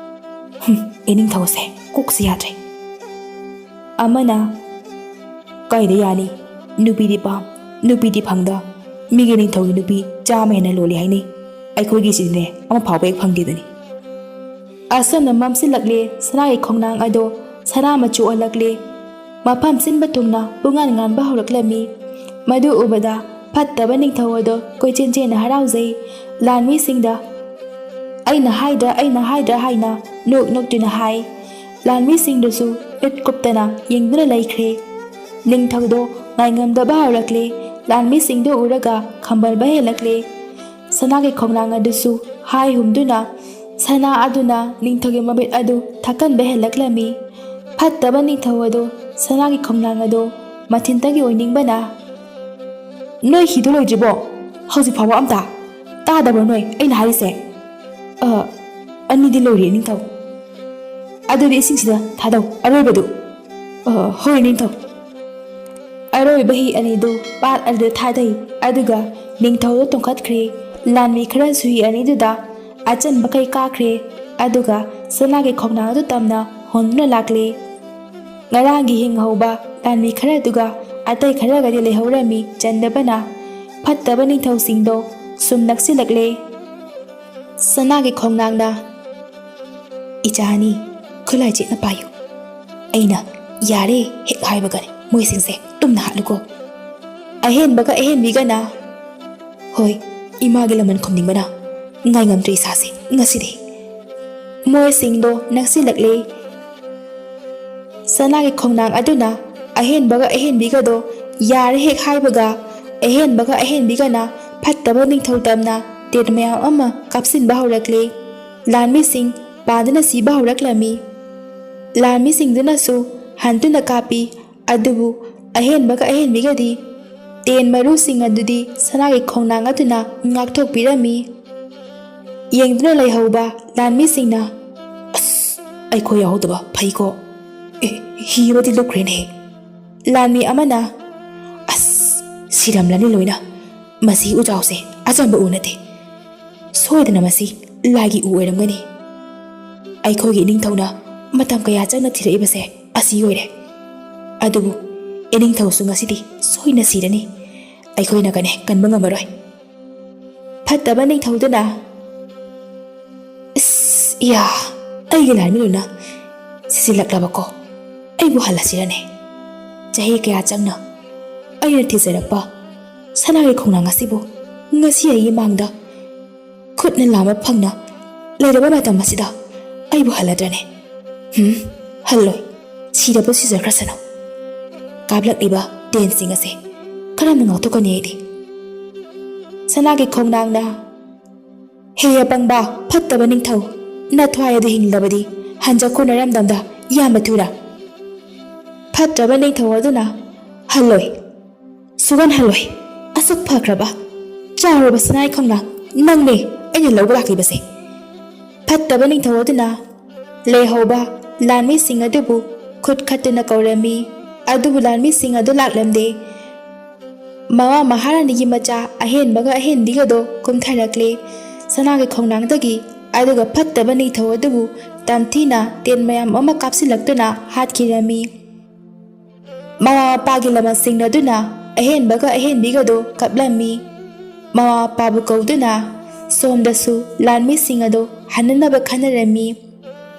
ꯍꯨꯝ, ꯏꯅꯤꯡꯊꯧꯁꯦ ꯀꯣꯛꯁꯦ ꯌꯥꯗ꯭ꯔꯦ꯫ ꯑꯃꯅ, ꯀꯥꯏꯗ ꯌꯥꯅꯤ? ꯅꯨꯄꯤꯗꯤ ꯄꯥꯝ, ꯅꯨꯄꯤꯗꯤ ꯐꯪꯗ꯫ ꯃꯤꯒꯤ ꯅꯤꯡꯊꯧꯒꯤ ꯅꯨꯄꯤ ꯆꯥꯝꯃ ꯍꯦꯟꯅ ꯂꯣꯜꯂꯤ ꯍꯥꯏꯅꯩ꯫ ꯑꯩꯈꯣꯏꯒꯤꯁꯤꯗꯤꯅꯦ, ꯑꯃ ꯐꯥꯎꯕ ꯍꯦꯛ ꯐꯪꯗꯦꯗꯨꯅꯤ"꯫ ꯑꯁꯨꯝꯅ ꯃꯝꯁꯤꯜꯂꯛꯂꯦ꯫ ꯁꯅꯥꯒꯤ ꯈꯣꯡꯅꯥꯡ ꯑꯗꯣ ꯁꯅꯥ ꯃꯆꯨ ꯑꯣꯜꯂꯛꯂꯦ꯫ ꯃꯐꯝ ꯁꯤꯟꯕ ꯊꯨꯡꯅ ꯄꯨꯡꯉꯥꯟ ꯉꯥꯟꯕ ꯍꯧꯔꯛꯂꯝꯃꯤ꯫ ꯃꯗꯨ ꯎꯕꯗ ꯐꯠꯇꯕ ꯅꯤꯡꯊꯧ ꯑꯗꯣ ꯀꯣꯏꯆꯦꯟ ꯆꯦꯟꯅ ꯍꯔꯥꯎꯖꯩ꯫ ꯂꯥꯟꯃꯤꯁꯤꯡꯗ, "ꯑꯩꯅ ꯍꯥꯏꯗ꯭ꯔꯥ, ꯑꯩꯅ ꯍꯥꯏꯗ꯭ꯔꯥ" ꯍꯥꯏꯅ ꯅꯣꯛ ꯅꯣꯛꯇꯨꯅ ꯍꯥꯏ꯫ ꯂꯥꯟꯃꯤꯁꯤꯡꯗꯨꯁꯨ ꯃꯤꯠ ꯀꯨꯞꯇꯅ ꯌꯦꯡꯗꯨꯅ ꯂꯩꯈ꯭ꯔꯦ꯫ ꯅꯤꯡꯊꯧꯗꯣ ꯉꯥꯏꯉꯝꯗꯕ ꯍꯧꯔꯛꯂꯦ꯫ ꯂꯥꯟꯃꯤꯁꯤꯡꯗꯨ ꯎꯔꯒ ꯈꯝꯕꯜꯕ ꯍꯦꯜꯂꯛꯂꯦ꯫ ꯁꯅꯥꯒꯤ ꯈꯣꯡꯅꯥꯡ ꯑꯗꯨꯁꯨ ꯍꯥꯏ ꯍꯨꯝꯗꯨꯅ ꯁꯅꯥ ꯑꯗꯨꯅ ꯅꯤꯡꯊꯧꯒꯤ ꯃꯃꯤꯠ ꯑꯗꯨ ꯊꯛꯀꯟꯕ ꯍꯦꯜꯂꯛꯂꯝꯃꯤ꯫ ꯐꯠꯇꯕ ꯅꯤꯡꯊꯧ ꯑꯗꯣ ꯁꯅꯥꯒꯤ ꯈꯣꯡꯅꯥꯡ ꯑꯗꯣ ꯃꯊꯤꯟꯇꯒꯤ ꯑꯣꯏꯅꯤꯡꯕꯅ, "ꯅꯣꯏ ꯍꯤꯗꯣ ꯂꯣꯏꯗ꯭ꯔꯤꯕꯣ? ꯍꯧꯖꯤꯛ ꯐꯥꯎꯕ ꯑꯝꯇ ꯇꯥꯗꯕ꯭ꯔꯣ ꯅꯣꯏ ꯑꯩꯅ ꯍꯥꯏꯔꯤꯁꯦ?" "ꯑ, ꯑꯅꯤꯗꯤ ꯂꯣꯏꯔꯦ ꯅꯤꯡꯊꯧ꯫ ꯑꯗꯨꯗꯤ ꯏꯁꯤꯡꯁꯤꯗ ꯊꯥꯗꯧ, ꯑꯔꯣꯏꯕꯗꯨ"꯫ "ꯑ, ꯍꯣꯏ ꯅꯤꯡꯊꯧ"꯫ ꯑꯔꯣꯏꯕ ꯍꯤ ꯑꯅꯤꯗꯨ ꯄꯥꯠ ꯑꯗꯨꯗ ꯊꯥꯗꯩ, ꯑꯗꯨꯒ ꯅꯤꯡꯊꯧꯗ ꯇꯣꯡꯈꯠꯈ꯭ꯔꯦ꯫ ꯂꯥꯟꯃꯤ ꯈꯔꯁꯨ ꯍꯤ ꯑꯅꯤꯗꯨꯗ ꯑꯆꯟꯕꯈꯩ ꯀꯥꯈ꯭ꯔꯦ, ꯑꯗꯨꯒ ꯁꯅꯥꯒꯤ ꯈꯣꯡꯅꯥꯡ ꯑꯗꯨ ꯇꯝꯅ ꯍꯣꯟꯗꯨꯅ ꯂꯥꯛꯂꯦ꯫ ꯉꯔꯥꯡꯒꯤ ꯍꯤꯡꯍꯧꯕ ꯂꯥꯟꯃꯤ ꯈꯔꯗꯨꯒ ꯑꯇꯩ ꯈꯔꯒꯗꯤ ꯂꯩꯍꯧꯔꯝꯃꯤ꯫ ꯆꯟꯗꯕꯅ ꯐꯠꯇꯕ ꯅꯤꯡꯊꯧꯁꯤꯡꯗꯣ ꯁꯨꯝ ꯅꯛꯁꯤꯜꯂꯛꯂꯦ꯫ ꯁꯅꯥꯒꯤ ꯈꯣꯡꯅꯥꯡꯅ, "ꯏꯆꯥ ꯑꯅꯤ, ꯈꯨꯠꯂꯥꯏ ꯆꯦꯠꯅ ꯄꯥꯏꯌꯨ꯫ ꯑꯩꯅ ꯌꯥꯔꯦ ꯍꯦꯛ ꯍꯥꯏꯕꯒꯅꯤ ꯃꯣꯏꯁꯤꯡꯁꯦ ꯇꯨꯝꯅ ꯍꯥꯠꯂꯨꯀꯣ꯫ ꯑꯍꯦꯟꯕꯒ ꯑꯍꯦꯟꯕꯤꯒꯅ"꯫ "ꯍꯣꯏ, ꯏꯃꯥꯒꯤ ꯂꯃꯟ ꯈꯨꯝꯅꯤꯡꯕꯅ ꯉꯥꯏꯉꯝꯗ꯭ꯔꯦ ꯏꯁꯥꯁꯦ ꯉꯁꯤꯗꯤ"꯫ ꯃꯣꯏꯁꯤꯡꯗꯣ ꯅꯛꯁꯤꯜꯂꯛꯂꯦ꯫ ꯁꯅꯥꯒꯤ ꯈꯣꯡꯅꯥꯡ ꯑꯗꯨꯅ ꯑꯍꯦꯟꯕꯒ ꯑꯍꯦꯟꯕꯤꯒꯗꯣ ꯌꯥꯔꯦ ꯍꯦꯛ ꯍꯥꯏꯕꯒ, ꯑꯍꯦꯟꯕꯒ ꯑꯍꯦꯟꯕꯤꯒꯅ ꯐꯠꯇꯕ ꯅꯤꯡꯊꯧ ꯇꯝꯅ ꯇꯦꯟ ꯃꯌꯥꯝ ꯑꯃ ꯀꯥꯞꯁꯤꯟꯕ ꯍꯧꯔꯛꯂꯦ꯫ ꯂꯥꯟꯃꯤꯁꯤꯡ ꯄꯥꯟꯗꯨꯅ ꯁꯤꯕ ꯍꯧꯔꯛꯂꯝꯃꯤ꯫ ꯂꯥꯟꯃꯤꯁꯤꯡꯗꯨꯅꯁꯨ ꯍꯟꯗꯨꯅ ꯀꯥꯞꯄꯤ, ꯑꯗꯨꯕꯨ ꯑꯍꯦꯟꯕꯒ ꯑꯍꯦꯟꯕꯤꯒꯗꯤ ꯇꯦꯟ ꯃꯔꯨꯁꯤꯡ ꯑꯗꯨꯗꯤ ꯁꯅꯥꯒꯤ ꯈꯣꯡꯅꯥꯡ ꯑꯗꯨꯅ ꯉꯥꯛꯊꯣꯛꯄꯤꯔꯝꯃꯤ꯫ ꯌꯦꯡꯗꯨꯅ ꯂꯩꯍꯧꯕ ꯂꯥꯟꯃꯤꯁꯤꯡꯅ, "ꯑꯁ, ꯑꯩꯈꯣꯏ ꯌꯥꯎꯍꯧꯗꯕ ꯐꯩꯀꯣ꯫ ꯑꯦ, ꯍꯤ ꯑꯃꯗꯤ ꯂꯨꯞꯈ꯭ꯔꯦꯅꯦ"꯫ ꯂꯥꯟꯃꯤ ꯑꯃꯅ, "ꯑꯁ, ꯁꯤꯔꯝꯂꯅꯤ ꯂꯣꯏꯅ꯫ ꯃꯁꯤ ꯎꯖꯥꯎꯁꯦ ꯑꯆꯝꯕ ꯎ ꯅꯠꯇꯦ꯫ ꯁꯣꯏꯗꯅ ꯃꯁꯤ ꯂꯥꯏꯒꯤ ꯎ ꯑꯣꯏꯔꯝꯒꯅꯤ꯫ ꯑꯩꯈꯣꯏꯒꯤ ꯏꯅꯤꯡꯊꯧꯅ ꯃꯇꯝ ꯀꯌꯥ ꯆꯪꯅ ꯊꯤꯔꯛꯏꯕꯁꯦ ꯑꯁꯤ ꯑꯣꯏꯔꯦ꯫ ꯑꯗꯨꯕꯨ ꯏꯅꯤꯡꯊꯧꯁꯨ ꯉꯁꯤꯗꯤ ꯁꯣꯏꯅ ꯁꯤꯔꯅꯤ꯫ ꯑꯩꯈꯣꯏꯅꯒꯅꯦ ꯀꯟꯕ ꯉꯝꯃꯔꯣꯏ꯫ ꯐꯠꯇꯕ ꯅꯤꯡꯊꯧꯗꯨꯅ, "ꯏꯁ, ꯏꯌꯥ, ꯑꯩꯒꯤ ꯂꯥꯟꯃꯤꯗꯨꯅ ꯁꯤꯖꯤꯜꯂꯛꯂꯕꯀꯣ꯫ ꯑꯩꯕꯨ ꯍꯜꯂꯁꯤꯔꯅꯦ? ꯆꯍꯤ ꯀꯌꯥ ꯆꯪꯅ ꯑꯩꯅ ꯊꯤꯖꯔꯛꯄ ꯁꯅꯥꯒꯤ ꯈꯣꯡꯅꯥꯡ ꯑꯁꯤꯕꯨ ꯉꯁꯤ ꯑꯩꯒꯤ ꯃꯥꯡꯗ ꯈꯨꯠꯅ ꯂꯥꯝꯕ ꯐꯪꯅ ꯂꯩꯔꯕ ꯃꯇꯝ ꯑꯁꯤꯗ ꯑꯩꯕꯨ ꯍꯜꯂꯗ꯭ꯔꯅꯦ? ꯍꯨꯝ, ꯍꯜꯂꯣꯏ꯫ ꯁꯤꯔꯕ ꯁꯤꯖꯈ꯭ꯔꯁꯅꯨ꯫ ꯀꯥꯞꯂꯛꯂꯤꯕ ꯇꯦꯟꯁꯤꯡ ꯑꯁꯦ ꯀꯔꯝꯅ ꯉꯥꯛꯊꯣꯛꯀꯅꯤ ꯑꯩꯗꯤ?" ꯁꯅꯥꯒꯤ ꯈꯣꯡꯅꯥꯡꯅ, "ꯍꯦ ꯑꯄꯪꯕ, ꯐꯠꯇꯕ ꯅꯤꯡꯊꯧ, ꯅꯊ꯭ꯋꯥꯏ ꯑꯗꯨ ꯍꯤꯡꯂꯕꯗꯤ ꯍꯟꯖꯈꯣ ꯅꯔꯝꯗꯝꯗ ꯌꯥꯝꯅ ꯊꯨꯅ!" ꯐꯠꯇ꯭ꯔꯕ ꯅꯤꯡꯊꯧ ꯑꯗꯨꯅ, "ꯍꯜꯂꯣꯏ, ꯁꯨꯒꯟ ꯍꯜꯂꯣꯏ, ꯑꯁꯨꯛ ꯐꯈ꯭ꯔꯕ, ꯆꯥꯎꯔꯕ ꯁꯅꯥꯏ ꯈꯣꯡꯅꯥꯡ ꯅꯪꯅꯦ ꯑꯩꯅ ꯂꯧꯕ ꯂꯥꯛꯂꯤꯕꯁꯦ!" ꯐꯠꯇꯕ ꯅꯤꯡꯊꯧ ꯑꯗꯨꯅ ꯂꯩꯍꯧꯕ ꯂꯥꯟꯃꯤꯁꯤꯡ ꯑꯗꯨꯕꯨ ꯈꯨꯠ ꯈꯠꯇꯨꯅ ꯀꯧꯔꯝꯃꯤ꯫ ꯑꯗꯨꯕꯨ ꯂꯥꯟꯃꯤꯁꯤꯡ ꯑꯗꯨ ꯂꯥꯛꯂꯝꯗꯦ꯫ ꯃꯃꯥ ꯃꯍꯥꯔꯥꯅꯤꯒꯤ ꯃꯆꯥ ꯑꯍꯦꯟꯕꯒ ꯑꯍꯦꯟꯕꯤꯒꯗꯣ ꯀꯨꯝꯊꯔꯛꯂꯦ ꯁꯅꯥꯒꯤ ꯈꯣꯡꯅꯥꯡꯗꯒꯤ꯫ ꯑꯗꯨꯒ ꯐꯠꯇꯕ ꯅꯤꯡꯊꯧ ꯑꯗꯨꯕꯨ ꯇꯝꯊꯤꯅ ꯇꯦꯟ ꯃꯌꯥꯝ ꯑꯃ ꯀꯥꯞꯁꯤꯜꯂꯛꯇꯨꯅ ꯍꯥꯠꯈꯤꯔꯝꯃꯤ꯫ ꯃꯃꯥ ꯃꯄꯥꯒꯤ ꯂꯃꯟꯁꯤꯡ ꯑꯗꯨꯅ ꯑꯍꯦꯟꯕꯒ ꯑꯍꯦꯟꯕꯤꯒꯗꯣ ꯀꯞꯂꯝꯃꯤ꯫ ꯃꯃꯥ ꯃꯄꯥꯕꯨ ꯀꯧꯗꯨꯅ ꯁꯣꯝꯗꯁꯨ ꯂꯥꯟꯃꯤꯁꯤꯡ ꯑꯗꯣ ꯍꯟꯅꯅꯕ ꯈꯟꯅꯔꯝꯃꯤ꯫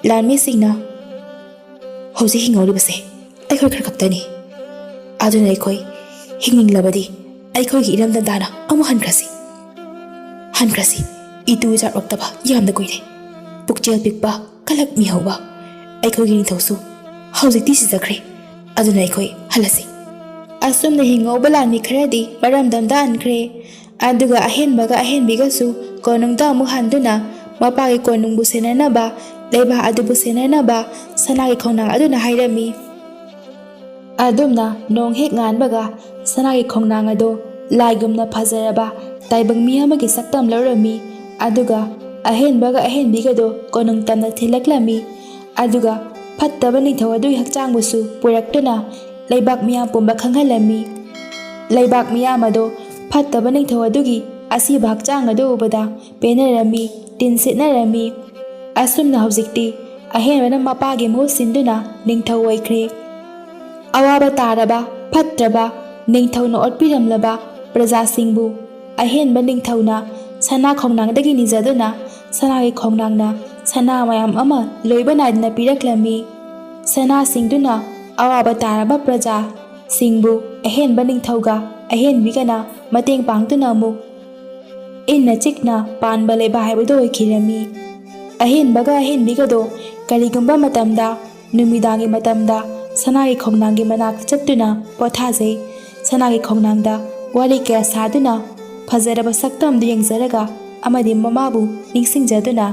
ꯂꯥꯟꯃꯤꯁꯤꯡꯅ, "ꯍꯧꯖꯤꯛ ꯍꯤꯡꯍꯧꯔꯤꯕꯁꯦ ꯑꯩꯈꯣꯏ ꯈꯔ ꯈꯛꯇꯅꯤ꯫ ꯑꯗꯨꯅ ꯑꯩꯈꯣꯏ ꯍꯤꯡꯅꯤꯡꯂꯕꯗꯤ ꯑꯩꯈꯣꯏꯒꯤ ꯏꯔꯝꯗꯝ ꯇꯥꯟꯅ ꯑꯃꯨꯛ ꯍꯟꯈ꯭ꯔꯁꯤ꯫ ꯍꯟꯈ꯭ꯔꯁꯤ꯫ ꯏꯇꯨ ꯏꯆꯥꯔꯛꯇꯕ ꯌꯥꯝꯅ ꯀꯨꯏꯔꯦ꯫ ꯄꯨꯛꯆꯦꯜ ꯄꯤꯛꯄ, ꯀꯂꯛ ꯃꯤꯍꯧꯕ ꯑꯩꯈꯣꯏꯒꯤ ꯅꯤꯡꯊꯧꯁꯨ ꯍꯧꯖꯤꯛꯇꯤ ꯁꯤꯖꯈ꯭ꯔꯦ꯫ ꯑꯗꯨꯅ ꯑꯩꯈꯣꯏ ꯍꯜꯂꯁꯤ꯫" ꯑꯁꯨꯝꯅ ꯍꯤꯡꯍꯧꯕ ꯂꯥꯟꯃꯤ ꯈꯔꯗꯤ ꯃꯔꯝꯗꯝꯗ ꯍꯟꯈ꯭ꯔꯦ꯫ ꯑꯗꯨꯒ ꯑꯍꯦꯟꯕꯒ ꯑꯍꯦꯟꯕꯤꯒꯁꯨ ꯀꯣꯅꯨꯡꯗ ꯑꯃꯨꯛ ꯍꯟꯗꯨꯅ ꯃꯄꯥꯒꯤ ꯀꯣꯅꯨꯡꯕꯨ ꯁꯦꯟꯅꯅꯕ, ꯂꯩꯕꯥꯛ ꯑꯗꯨꯕꯨ ꯁꯦꯟꯅꯅꯕ ꯁꯅꯥꯒꯤ ꯈꯣꯡꯅꯥꯡ ꯑꯗꯨꯅ ꯍꯥꯏꯔꯝꯃꯤ꯫ ꯑꯗꯨꯝꯅ ꯅꯣꯡ ꯍꯦꯛ ꯉꯥꯟꯕꯒ ꯁꯅꯥꯒꯤ ꯈꯣꯡꯅꯥꯡ ꯑꯗꯨ ꯂꯥꯏꯒꯨꯝꯅ ꯐꯖꯔꯕ ꯇꯥꯏꯕꯪ ꯃꯤ ꯑꯃꯒꯤ ꯁꯛꯇꯝ ꯂꯧꯔꯝꯃꯤ꯫ ꯑꯗꯨꯒ ꯑꯍꯦꯟꯕꯒ ꯑꯍꯦꯟꯕꯤꯒꯗꯣ ꯀꯣꯅꯨꯡ ꯇꯝꯅ ꯊꯤꯜꯂꯛꯂꯝꯃꯤ꯫ ꯑꯗꯨꯒ ꯐꯠꯇꯕ ꯅꯤꯡꯊꯧ ꯑꯗꯨꯒꯤ ꯍꯛꯆꯥꯡꯕꯨꯁꯨ ꯄꯨꯔꯛꯇꯨꯅ ꯂꯩꯕꯥꯛ ꯃꯤꯌꯥꯝ ꯄꯨꯝꯕ ꯈꯪꯍꯜꯂꯝꯃꯤ꯫ ꯂꯩꯕꯥꯛ ꯃꯤꯌꯥꯝ ꯑꯗꯣ ꯐꯠꯇꯕ ꯅꯤꯡꯊꯧ ꯑꯗꯨꯒꯤ ꯑꯁꯤꯕ ꯍꯛꯆꯥꯡ ꯑꯗꯨ ꯎꯕꯗ ꯄꯦꯟꯅꯔꯝꯃꯤ, ꯇꯤꯟ ꯁꯤꯠꯅꯔꯝꯃꯤ꯫ ꯑꯁꯨꯝꯅ ꯍꯧꯖꯤꯛꯇꯤ ꯑꯍꯦꯟꯕꯅ ꯃꯄꯥꯒꯤ ꯃꯍꯨꯠ ꯁꯤꯟꯗꯨꯅ ꯅꯤꯡꯊꯧ ꯑꯣꯏꯈ꯭ꯔꯦ꯫ ꯑꯋꯥꯕ ꯇꯥꯔꯕ, ꯐꯠꯇ꯭ꯔꯕ, ꯅꯤꯡꯊꯧꯅ ꯑꯣꯠꯄꯤꯔꯝꯂꯕ ꯄ꯭ꯔꯖꯥꯁꯤꯡꯕꯨ ꯑꯍꯦꯟꯕ ꯅꯤꯡꯊꯧꯅ ꯁꯅꯥ ꯈꯣꯡꯅꯥꯡꯗꯒꯤ ꯅꯤꯖꯗꯨꯅ ꯁꯅꯥꯒꯤ ꯈꯣꯡꯅꯥꯡꯅ ꯁꯅꯥ ꯃꯌꯥꯝ ꯑꯃ ꯂꯣꯏꯕ ꯅꯥꯏꯗꯅ ꯄꯤꯔꯛꯂꯝꯃꯤ꯫ ꯁꯅꯥꯁꯤꯡꯗꯨꯅ ꯑꯋꯥꯕ ꯇꯥꯔꯕ ꯄ꯭ꯔꯖꯥꯁꯤꯡꯕꯨ ꯑꯍꯦꯟꯕ ꯅꯤꯡꯊꯧꯒ ꯑꯍꯦꯟꯕꯤꯒꯅ ꯃꯇꯦꯡ ꯄꯥꯡꯗꯨꯅ ꯑꯃꯨꯛ ꯏꯪꯅ ꯆꯤꯛꯅ ꯄꯥꯟꯕ ꯂꯩꯕꯥꯛ ꯍꯥꯏꯕꯗꯨ ꯑꯣꯏꯈꯤꯔꯝꯃꯤ꯫ ꯑꯍꯦꯟꯕꯒ ꯑꯍꯦꯟꯕꯤꯒꯗꯣ ꯀꯔꯤꯒꯨꯝꯕ ꯃꯇꯝꯗ ꯅꯨꯃꯤꯗꯥꯡꯒꯤ ꯃꯇꯝꯗ ꯁꯅꯥꯒꯤ ꯈꯣꯡꯅꯥꯡꯒꯤ ꯃꯅꯥꯛꯇ ꯆꯠꯇꯨꯅ ꯄꯣꯊꯥꯖꯩ꯫ ꯁꯅꯥꯒꯤ ꯈꯣꯡꯅꯥꯡꯗ ꯋꯥꯔꯤ ꯀꯌꯥ ꯁꯥꯗꯨꯅ ꯐꯖꯔꯕ ꯁꯛꯇꯝꯗꯨ ꯌꯦꯡꯖꯔꯒ ꯑꯃꯗꯤ ꯃꯃꯥꯕꯨ ꯅꯤꯡꯁꯤꯡꯖꯗꯨꯅ